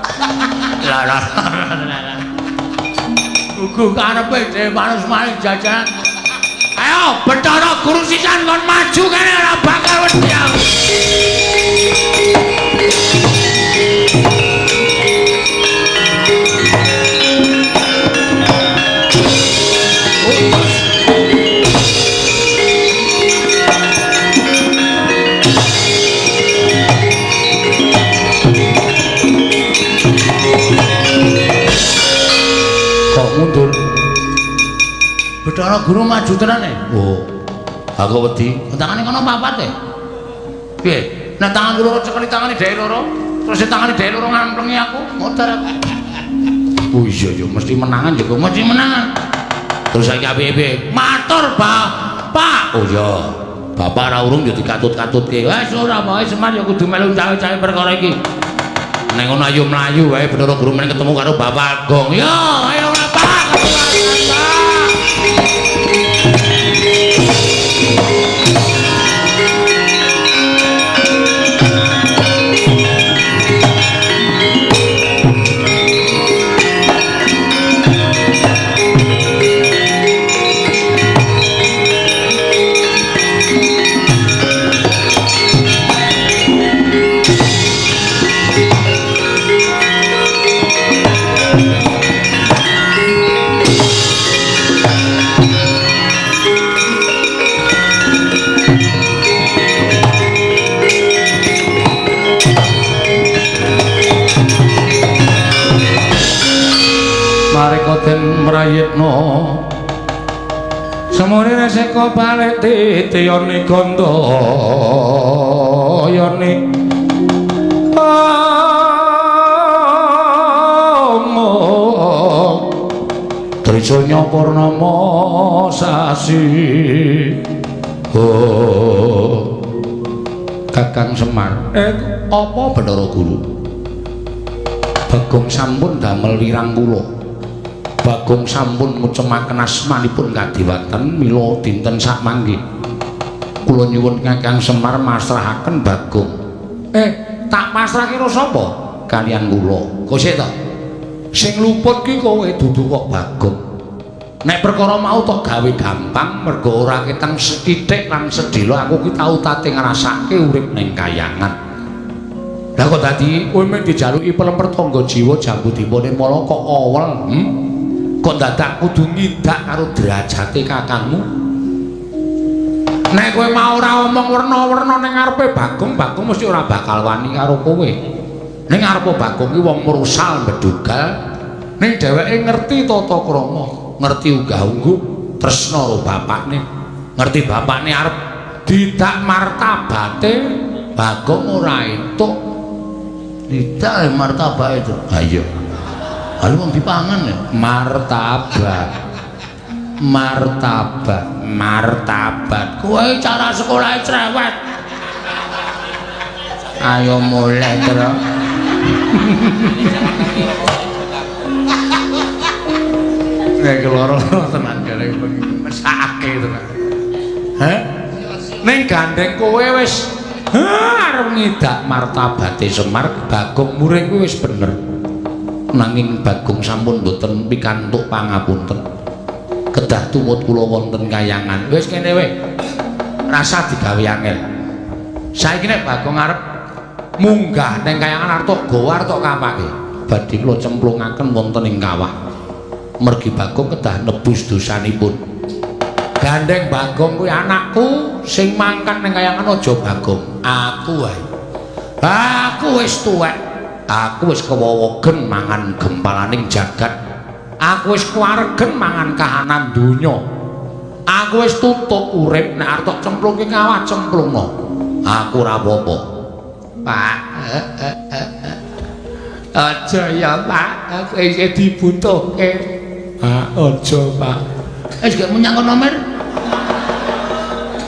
Lah lah. Guguh karepe dhewe manus maling jajanan. Ayo Bathara Guru sisan kon maju kene ora bakal wedi aku. Kok mundur? Bathara Guru maju tenan e. Oh. Aku wedi. Tangane kono papat e. Piye? Nek tangan loro cekeli tangane dhek loro, terus tangane dhek loro ngamplengi aku, modar aku. Oh iya ya mesti menangan ya, mesti menangan. Terus saiki piye-piye? Matur, Bapak. Oh iya. Bapak ora urung ya dikatut-katutke. Wes ora wae Semar ya kudu melu cawe-cawe perkara iki. Nek ngono ayo mlayu wae Bathara Guru men ketemu karo Bapak Gong. Yo, ayo Bapak. Bapak. Raden Prayitna. Semune reseka balik titiyane gandayane. Trisanya purnama sasi. Oh. Kakang Semar. Apa Bathara Guru? Bagong sampun damel wirang kula. Bagong sampun ngucemaken asmanipun kadiwatan mila dinten sakmangke. Kula nyuwun Kakang Semar masrahaken Bagong. Tak pasrahke karo sapa? Kaliyan kula. Kok sik to? Sing luput ki kowe dudu kok Bagong. Nek perkara mau tok gawe gampang mergo ora ketang sethithik lan sedhela aku ki tau tate ngrasake urip ning kayangan. Lah kok dadi kowe mung dijaluki pelemper tangga jiwa jambu dipone mala kok awel, Kok dadak kudu ngidak karo derajate kakangmu? Nek kowe mau ora omong werna-werna ning ngarepe Bagong, Bagong mesti ora bakal wani karo kowe. Ning ngarepe Bagong ki wong mrusal bedugal, ning dheweke ngerti tata krama, ngerti unggah-ungguh, tresna karo bapakne, ngerti bapakne arep didak martabate, Bagong ora entuk. Didak martabake itu. Ha iya. Lalu wong dipangan ya. Martabak. Martabak, martabat. Kowe cara sekolah cerewet. Ayo mulai, Tru. Nek loro-loro tenan jare mesake tenan. Heh? Ning gandeng kowe wis arep ngidak martabate Semar, Bagong muring kuwi wis bener. Nanging Bagong sampun boten pikantuk pangapunten. Kedah tumut kula wonten kayangan. Wis kene wae. Rasa digawe angel. Saiki nek Bagong arep munggah ning kayangan arep tok gawa arep tok kapake. Badhe kula cemplungaken wonten ing kawah. Mergi Bagong kedah nebus dosanipun. Gandeng Bagong kuwi anakku sing mangkat ning kayangan aja Bagong. Aku wae. Aku wis tuwek. Aku wis kewowogen mangan gempalaning jagat. Aku wis kuwaregen mangan kahanan donya. Aku wis tutup urip nek arep tok cemplungke kawah cemplungno. Aku ora apa-apa. Pak, aja ya Pak, aku isih dibutuhke. Ah, aja Pak. Wis gak menyang kono Mer.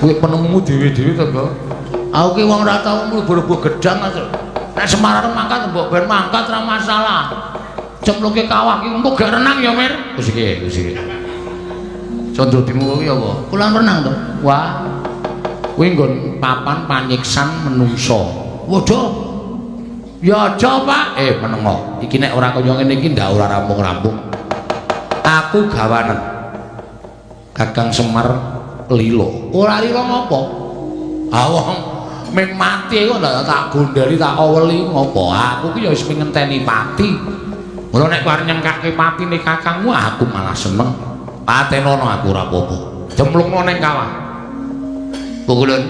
Kuwi penemumu dhewe-dhewe to, Mbok. Aku ki wong ora tau mlebu-mlebu gedang to. Nek Semar arep mangkat mbok ben mangkat ora masalah. Cemplungke kawah ki engko gak renang ya, Mir. Wis iki, wis iki. Condro dimu kuwi apa? Kolam renang to. Wah. Kuwi nggon papan panyiksan menungso. Waduh. Ya aja, Pak. Menengo. Iki nek ora kaya ngene iki ndak ora rampung-rampung. Aku gawanen. Kakang Semar lilo. Ora lilo ngopo? Ah wong ming mati kok ndak tak gondeli tak aweli ngopo? Aku ki ya wis ngenteni pati. Mula nek arep nyengkake patine kakangmu aku malah seneng. Patenono aku ora apa-apa. Cemplungno ning kawah. Pukulun.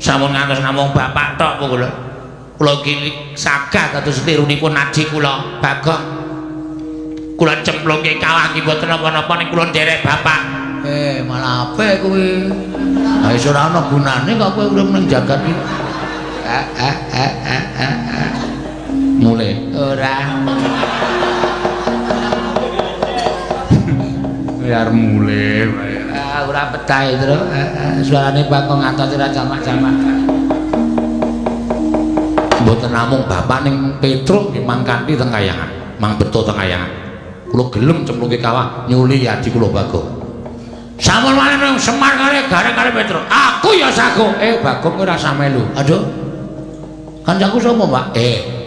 Sampun ngantos namung bapak tok pukulun. Kula iki sagah kados tirunipun aji kula, Bagong. Kula cemplungke kawah iki mboten napa-napa ning kula nderek bapak. Malah apik kuwi. Ha wis ora ana gunane kok kowe urip ning jagat iki. Mulai Ora. Biar mulai wae. Ah, ora betah itu. Suarane Bagong ngantos ora jamak-jamak. Mboten namung bapak ning Petruk nggih mangkanthi teng kayangan, mang beto teng kayangan. Kula gelem cemplungke kawah nyuli adi kula Bagong. Sampun malih nang Semar kali Gareng kali Petruk. Aku ya sago. Bagong kowe ora usah melu. Aduh. Kancaku sapa, Pak?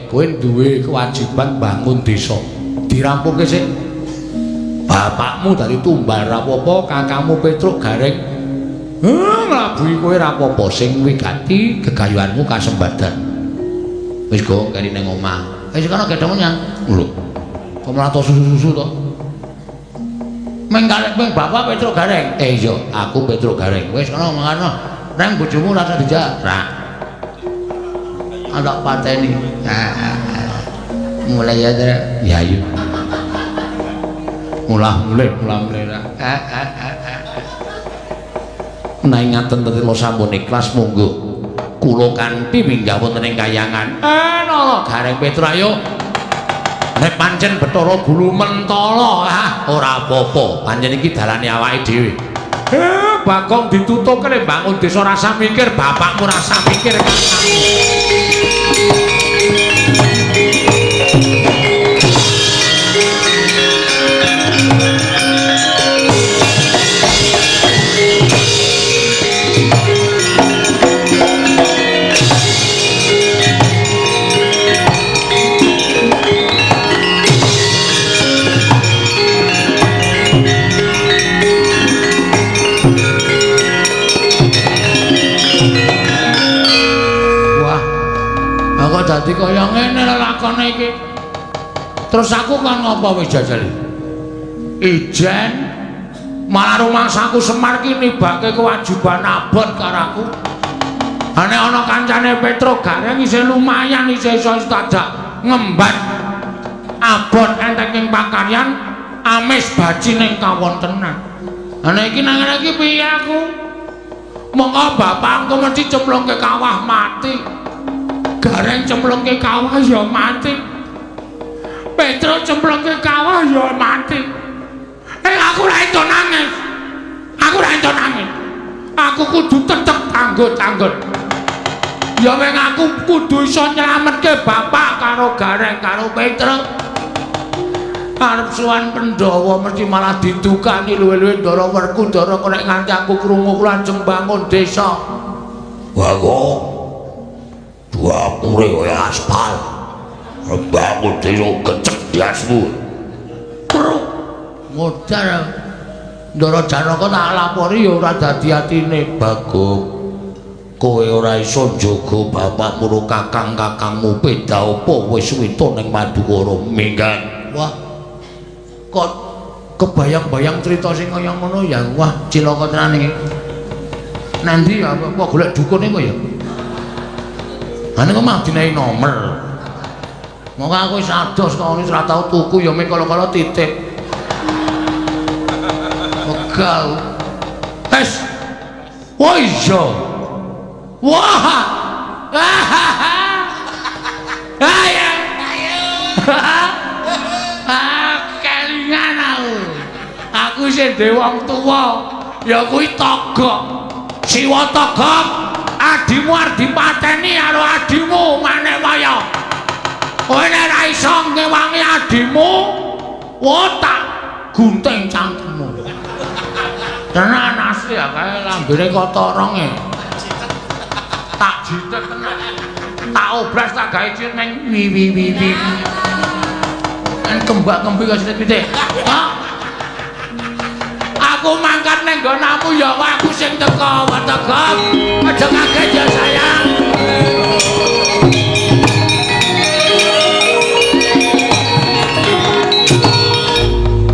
Kowe duwe kewajiban bangun desa. Dirampungke sik. Bapakmu dadi tumbal ra apa-apa, kakangmu Petruk Gareng nglabuhi kowe ra apa-apa, sing wigati gegayuhanmu kasembadan. Wis go keri ning omah. Wis kono gedhong nyang. Lho. Kok malah to susu-susu to? Meng kalih meng bapak Petruk Gareng. Iya, aku Petruk Gareng. Wis kono mangkano. Nang bojomu rasa dijak. Ra. Anak pateni. Mulai ya, Tru. Ya iya. Mulah-mulih, mulah-mulih. Nek ngaten tetela sampun ikhlas monggo. Kula kanthi minggah wonten ing kayangan. Nala Gareng Petro ayo. Nek pancen Bathara Guru mentala, ah ora apa-apa. Pancen iki dalane awake dhewe. Bagong ditutuke nek bangun desa rasa mikir, bapakmu rasa mikir kakangmu. Dadi kaya ngene lelakone iki. Terus aku kon ngopo wis jajal? Ijen malah rumangsaku Semar ki nibake kewajiban abot karo aku. Ha nek ana kancane Petro Gareng isih lumayan isih iso tajak ngemban abot enteng ing pakaryan amis baci ning kawontenan. Ha nek iki nang ngene iki piye aku? Monggo bapakku mesti cemplungke kawah mati. Gareng cemplungke kawah ya mati. Petro cemplungke kawah ya mati. Aku ora entuk nangis. Aku ora entuk nangis. Aku kudu tetep tanggut-tanggut. Ya weng aku kudu iso nyelametke bapak karo Gareng karo Petro. Arep sowan Pandhawa mesti malah didukani luwe-luwe Ndara Werkudara kok nek nganti aku krungu kula ajeng bangun desa. Bagong. Dapure kaya aspal. Bangun desa gecek diasmu. Truk modar. Ndara Janaka tak lapori ya ora dadi atine. Bagong, kowe ora iso njaga bapakmu karo kakang-kakangmu beda apa wis wito ning Madukara minggat. Wah. Kok kebayang-bayang cerita sing kaya ngono ya. Wah, cilaka tenan iki. Nanti ya apa golek dukune kok ya? Ane kok mah dinehi nomer. Monggo aku wis ados kok wis ora tau tuku ya mung kala-kala titik. Pegal. Wes. Wah iya. Wah. Ayo. Ah, kelingan aku. Aku isih dhewe wong tuwa. Ya kuwi Togok. Siwa Togok. Adimu arep dipateni karo adimu Manekwaya. Kowe nek ora iso ngewangi adimu, wah tak gunting cangkemmu. Tenan asli ya kae lambene kotorong e. Tak jitet tenan. Tak obras tak gawe cilik wi wi wi wi. En kembak-kembi kaya silit pitik. Hah? Aku mangkat ning nggonamu ya aku sing teko, Togok. Aja kaget ya sayang.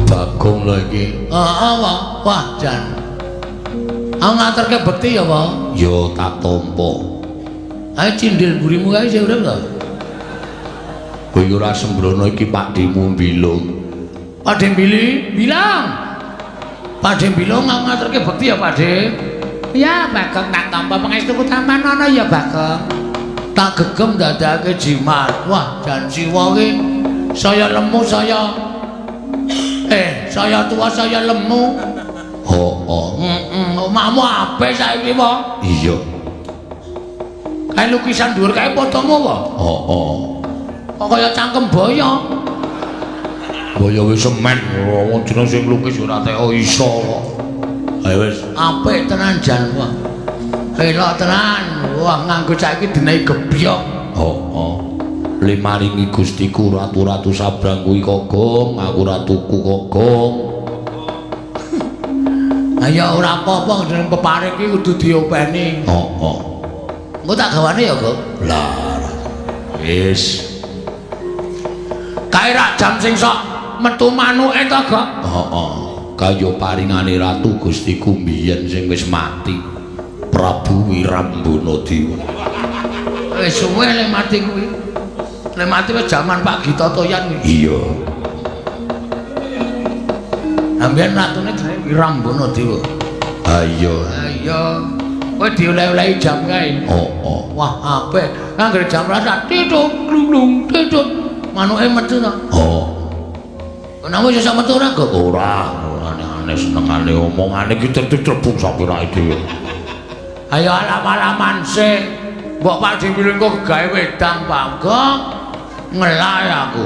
Bagong lho iki. Heeh, wah, wah jan. Aku ngaturke bekti ya, Pak. Ya tak tampa. Ayo cindil mburimu kae isih urip to? Kowe ora sembrono iki Pakdhemu Bilung. Pakdhe Bili, bilang. Pakdhe Bilung aku ngaturke bekti ya, Pakdhe. Ya, Bagong tak tampa pangestuku taman ana ya, Bagong. Tak gegem dadake jimat. Wah, jan siwa ki saya lemu saya saya tua saya lemu. Heeh. Heeh, omahmu apik saiki, Pak. Iya. Kae lukisan dhuwur kae fotomu apa? Heeh. Kok kaya cangkem boyo. Boyo wis semen, wong jeneng sing lukis ora teko iso kok. Ayo wis. Apik tenan jan, wah. Elok tenan. Wah, nganggo saiki dinehi gebyok. Heeh. Le maringi Gustiku ratu-ratu sabrang kuwi kok gong, aku ora tuku kok gong. Ayo ora apa-apa jeneng peparing iki kudu diopeni. Heeh. Engko tak gawane ya, Gong. Lah. Wis. Kae rak jam sing sok metu manuke to, Gong? Heeh. Kaya paringane ratu Gustiku mbiyen sing wis mati. Prabu Wirambana Dewa. Wis suwe le mati kuwi. Le mati wis jaman Pak Gita Toyan kuwi. Iya. Ambiyen ratune jenenge Wirambana Dewa. Ha iya. Ha iya. Kowe dioleh-olehi jam kae. Heeh. Wah, apik. Anggere jam 12 titung glung titung. Manuke metu to. Oh. Kenapa iso metu ora, Gok? Ora, aneh-aneh senengane omongane iki tertrebung sakirake dhewe. Ayo alam-alaman sik. Mbok Pak Dimilin kok gawe wedang, Pak Gok. Ngelak aku.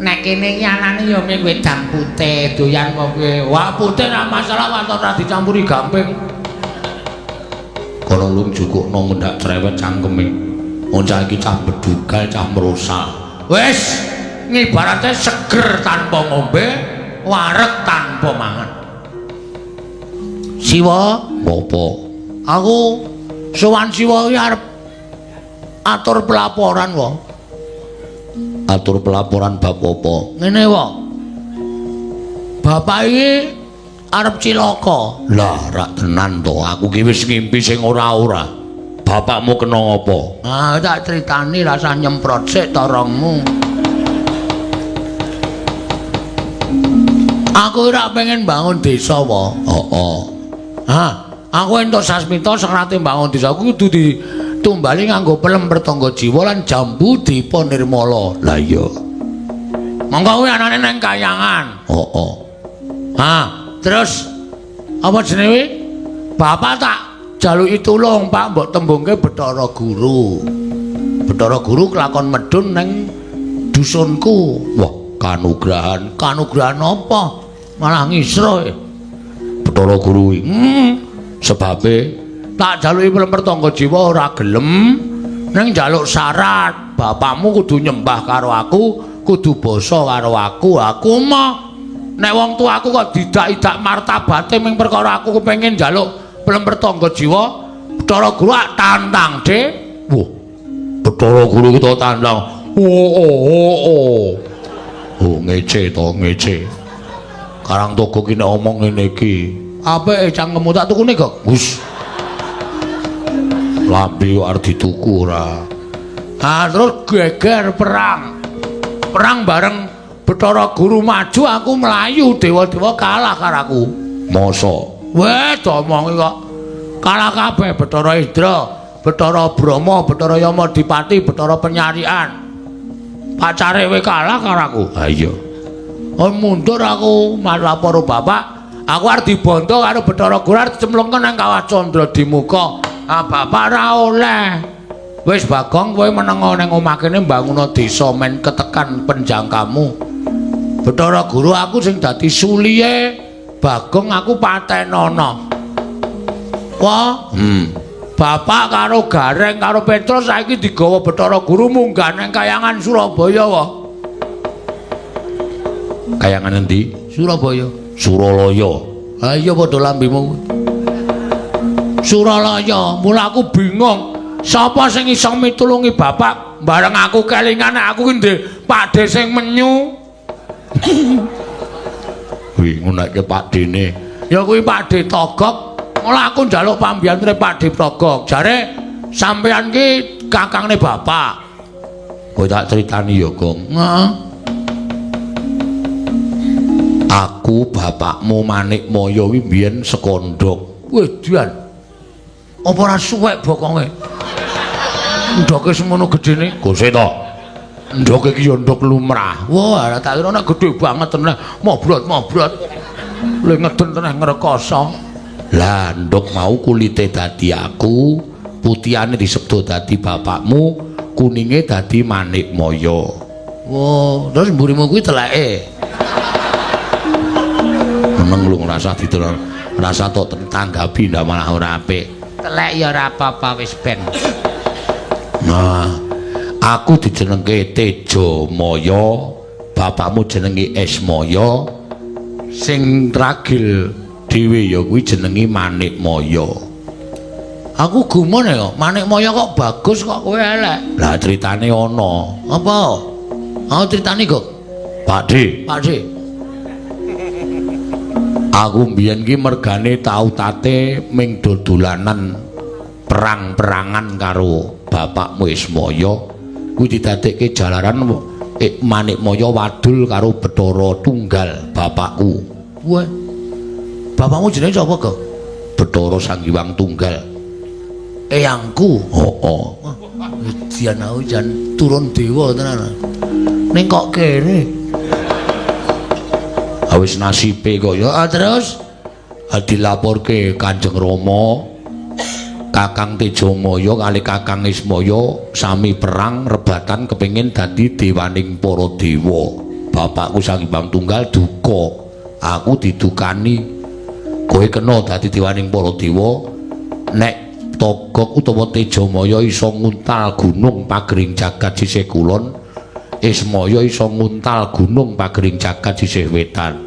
Nek kene iki anane ya mung wedang putih, doyan apa piye? Wah, putih ra masalah waton ora dicampuri gamping. Kono lung jukukno ngendak cerewet cangkeme. Wong cah iki cah bedugal, cah merosal. Wis, ngibarate seger tanpa ngombe, wareg tanpa mangan. Siwa, Ngopo? Aku sowan Siwa iki arep atur pelaporan wae. Atur pelaporan bab apa? Ngene wae. Bapak iki arep cilaka. Lah, rak tenan to, aku ki wis ngimpi sing ora-ora. Bapakmu kena apa? Ah, tak critani rasah nyemprot sik torongmu. Aku ora pengen bangun desa wae. Heeh. Ha, aku entuk sasmita serate bangun desa aku kudu ditumbali nganggo pelem pertangga jiwa lan jambu dipa nirmala. Lah iya. Monggo kuwi anane nang kayangan. Heeh. Ha, terus apa jenenge? Bapak tak jaluki tulung, Pak, mbok tembungke Bathara Guru. Bathara Guru kelakon medhun nang dusunku. Wah, kanugrahan. Kanugrahan apa? Malah ngisro. Bathara Guru iki. Sebabe tak jaluki pelem pertangga jiwa ora gelem, ning njaluk syarat, bapakmu kudu nyembah karo aku, kudu basa karo aku. Aku mah nek wong tuaku kok didak-idak martabate ming perkara aku kepengin njaluk pelem pertangga jiwa, Bathara Guru ak tantang, Dik. Wah, Bathara Guru ki to tantang. Oh oh oh oh. Oh ngece to, ngece. Karang Togo ki nek omong ngene iki. Apike cangkemmu tak tukune kok. Wis. Lambe kok arep dituku ora. Ah, terus geger perang. Perang bareng Bathara Guru maju, aku mlayu, dewa-dewa kalah karo aku. Mosok? Weh, diomongi kok. Kalah kabeh Bathara Indra, Bathara Brahma, Bathara Yama Dipati, Bathara Penyarian. Pacare we kalah karo aku. Ha iya. Oh, mundur aku malah para bapak. Aku arep dibondo karo Bathara Guru arep dicemplungke nang Kawah Candra Dimuka. Ah, bapak ora oleh. Wis Bagong, kowe menengo nang omah kene mbanguna desa men ketekan penjangkamu. Bathara Guru aku sing dadi suliye Bagong aku patenono. Wah, Bapak karo Gareng karo Petrus saiki digawa Bathara Guru munggah nang kayangan Surabaya wae. Kayangan endi? Surabaya. Suralaya. Ha iya padha lambemu. Suralaya, mula aku bingung. Sapa sing iso mitulungi bapak bareng aku kelingan aku ki ndek pakde sing menyu. Kuwi ngunekke pakdene. Ya kuwi Pakde Togok. Mula aku njaluk pambiyantune Pakde Togok. Jare sampeyan ki kakangne bapak. Kowe tak critani ya, Gong. Heeh. Aku bapakmu Manikmaya kuwi mbiyen sekondhok. Wih, dian. Apa ora suwek bokonge? Ndoke semono gedene. Gose to. Ndoke iki ya ndok lumrah. Wah, ora tak kira nek gedhe banget tenan. Mobrot-mobrot. Le ngeden tenan ngrekoso. Lah, ndok mau kulite dadi aku, putihane disebut dadi bapakmu, kuninge dadi Manikmaya. Wah, terus mburimu kuwi teleke. Meneng lu ngrasa ditelok, rasa tok tanggapi ndak malah ora apik. Telek ya ora apa-apa wis ben. Nah, aku dijenengke Tejamaya, bapakmu jenenge Esmaya, sing ragil dhewe ya kuwi jenenge Manikmaya. Aku gumun ya, Manikmaya kok bagus kok kowe elek. Lah critane ana. Apa? Aku critane kok. Pakde. Pakde. Aku mbiyen ki mergane tau tate ming dodolanan perang-perangan karo bapakmu Ismaya kuwi didadekke jalaran Manikmaya wadul karo Bathara Tunggal bapakku. Wah. Bapakmu jenenge sapa, Gok? Bathara Sang Hyang Tunggal. Eyangku. Heeh. Dian aku jan turun dewa tenan. Ning kok kere. Wis nasibe kok ya. Terus dilaporke Kanjeng Rama, Kakang Tejamaya kali Kakang Ismaya sami perang rebatan kepengin dadi dewaning para dewa. Bapakku Sang Hyang Tunggal duka. Aku didukani. Kowe kena dadi dewaning para dewa nek Togok utawa Tejamaya iso nguntal gunung pagering jagat sisih kulon, Ismaya iso nguntal gunung pagering jagat sisih wetan.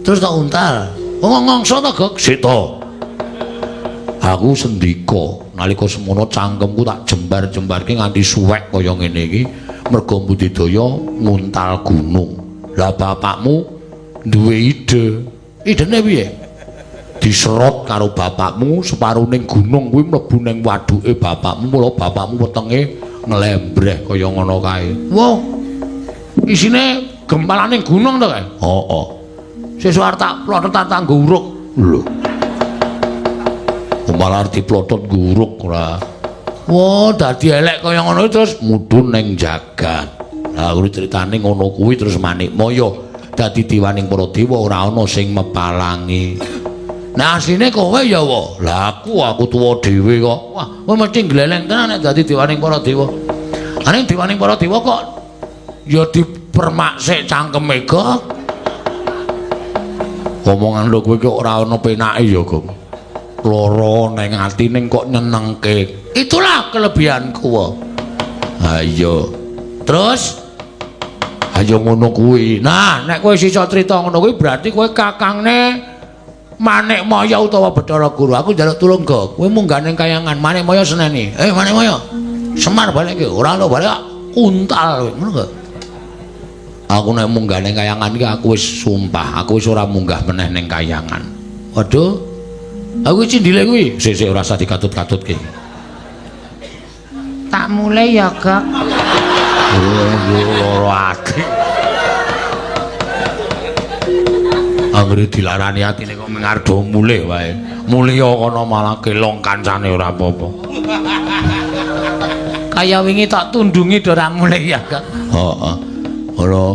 Terus tak untal. Wong ngongso to, Gok? Sita. Aku sendika nalika semono cangkemku tak jembar-jembarke nganti suwek kaya ngene iki merga budidaya nguntal gunung. Lah bapakmu duwe ide. Idene piye? Diserot karo bapakmu separuning gunung kuwi mlebu ning waduke bapakmu, mula bapakmu wetenge nglembreh kaya ngono kae. Wah. Isine gempalaning gunung to kae? Heeh. Sesuk arep tak plotot tak nggo uruk. Lho. Malah diplotot nguruk ora. Wah, dadi elek kaya ngono terus mudhun ning jagat. Lah kuwi critane ngono kuwi terus Manikmaya dadi dewaning para dewa ora ana sing mepalangi. Nah asline kowe ya wa. Lah aku tuwa dhewe kok. Wah, kowe mesti gleleng tenan nek dadi dewaning para dewa. Ane dewaning para dewa kok ya dipermak sik cangkeme kok. Omongan lho kowe kok ora ana penake ya, Gong. Lara ning ati ning kok nyenengke. Itulah kelebihanku. Ha iya. Terus ayo ngono kuwi. Nah, nek kowe iso crita ngono kuwi berarti kowe kakangne Manikmaya utawa Bathara Guru. Aku njaluk tulung, Gok. Kowe munggah ning kayangan Manikmaya seneni. Manikmaya. Semar balik iki. Ora ono balik untal kowe. Ngono gak? Aku nek munggah ning kayangan iki aku wis sumpah, aku wis ora munggah meneh ning kayangan. Waduh. Aku cindile kuwi. Sik-sik ora usah dikatut-katutke. Tak mulai ya, Gok. Loro ati. Anggere dilarani atine kok mengardo mulih wae. Mulih kono malah kelong kancane ora apa-apa. Kaya wingi tak tundungi do ora mulih ya, Gok. Heeh. Ora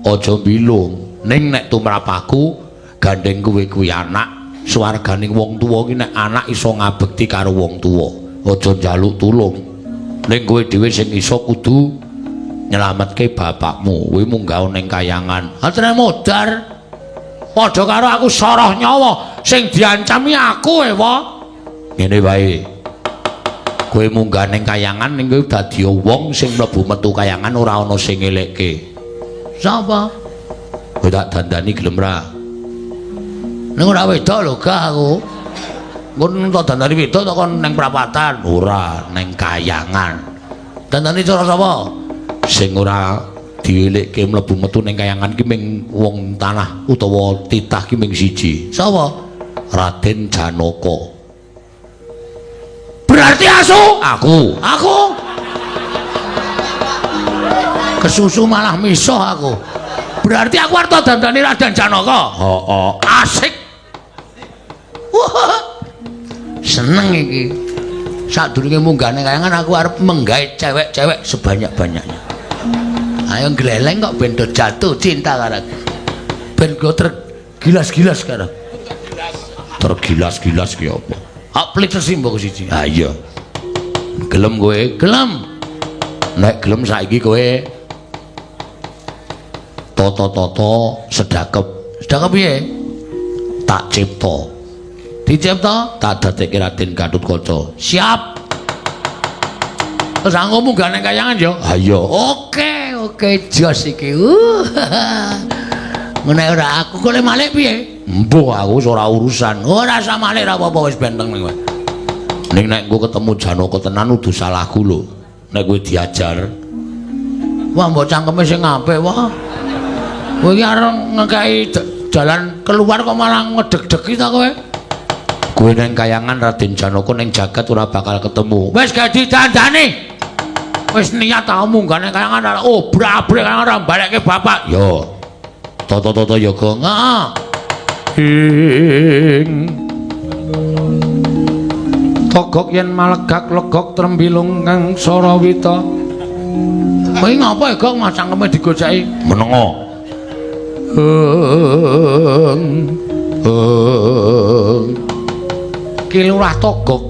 aja bilung. Ning nek tumrap aku gandeng kowe kuwi anak, swarganing wong tuwa ki nek anak iso ngabekti karo wong tuwa, aja njaluk tulung. Ning kowe dhewe sing iso kudu nyelametke bapakmu. Kowe munggah ning kayangan. Atene modar. Padha karo aku soroh nyawa sing diancami aku ewa. Ngene wae. Kowe munggah ning kayangan ning kowe dadi wong sing mlebu metu kayangan ora ana sing ngelekke. Sapa? Kowe tak dandani gelem ra? Ning ora wedok lho gak aku. Engko tak dandani wedok tak kon ning prapatan. Ora, ning kayangan. Dandani cara sapa? Sing ora dielekke mlebu metu ning kayangan ki ming wong tanah utawa titah ki ming siji. Sapa? Raden Janaka. Berarti asu? Aku. Aku. Kesusu malah misuh aku. Berarti aku arep dandani Raden Janaka. Heeh. Asik. Wah. Seneng iki. Sadurunge munggah ning kayangan aku arep menggait cewek-cewek sebanyak-banyaknya. Ayo gleleng kok ben do jatuh cinta karo aku. Ben go tergilas-gilas karo. Tergilas-gilas ki apa? Hak pelit tersimbok siji. Ha iya. Gelem kowe? Gelem. Nek gelem saiki kowe toto-toto sedakep. Sedakep piye? Tak cipta. Dicipta? Tak dadekke Raden Gatotkaca. Siap. Terus aku munggah ning kayangan ya? Ha iya. Oke, oke jos iki. Ngene ora aku kok le malik piye? Mbuh aku wis ora urusan. Ora usah malik ora apa-apa wis benteng ning kowe. Ning nek engko ketemu Janaka tenan udu salahku lho. Nek kowe diajar. Wah mbok cangkeme sing apik wah. Kowe iki arep ngekeki jalan keluar kok malah ngedeg-degi ta kowe? Kowe nang kayangan Raden Janaka ning jagat ora bakal ketemu. Wis gak didandani. Wis niat ta munggah nang kayangan obrak-abrik kayangan ora balekke bapak. Yo. Tata-tata ya, Gong. Heeh. Ing Togok yen malegak legok trembilung kang sarawita. Kowe ngapa ya, Gong, mas cangkeme digoceki? Menengo. Ki Lurah Togok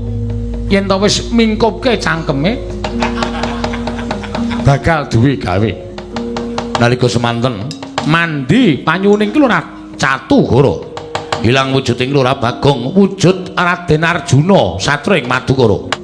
yen to wis mingkupke cangkeme bakal duwe gawe. Nalika semanten mandi panyuning ki Lurah Catugara ilang wujuding Lurah Bagong wujud Raden Arjuna satring Madukara.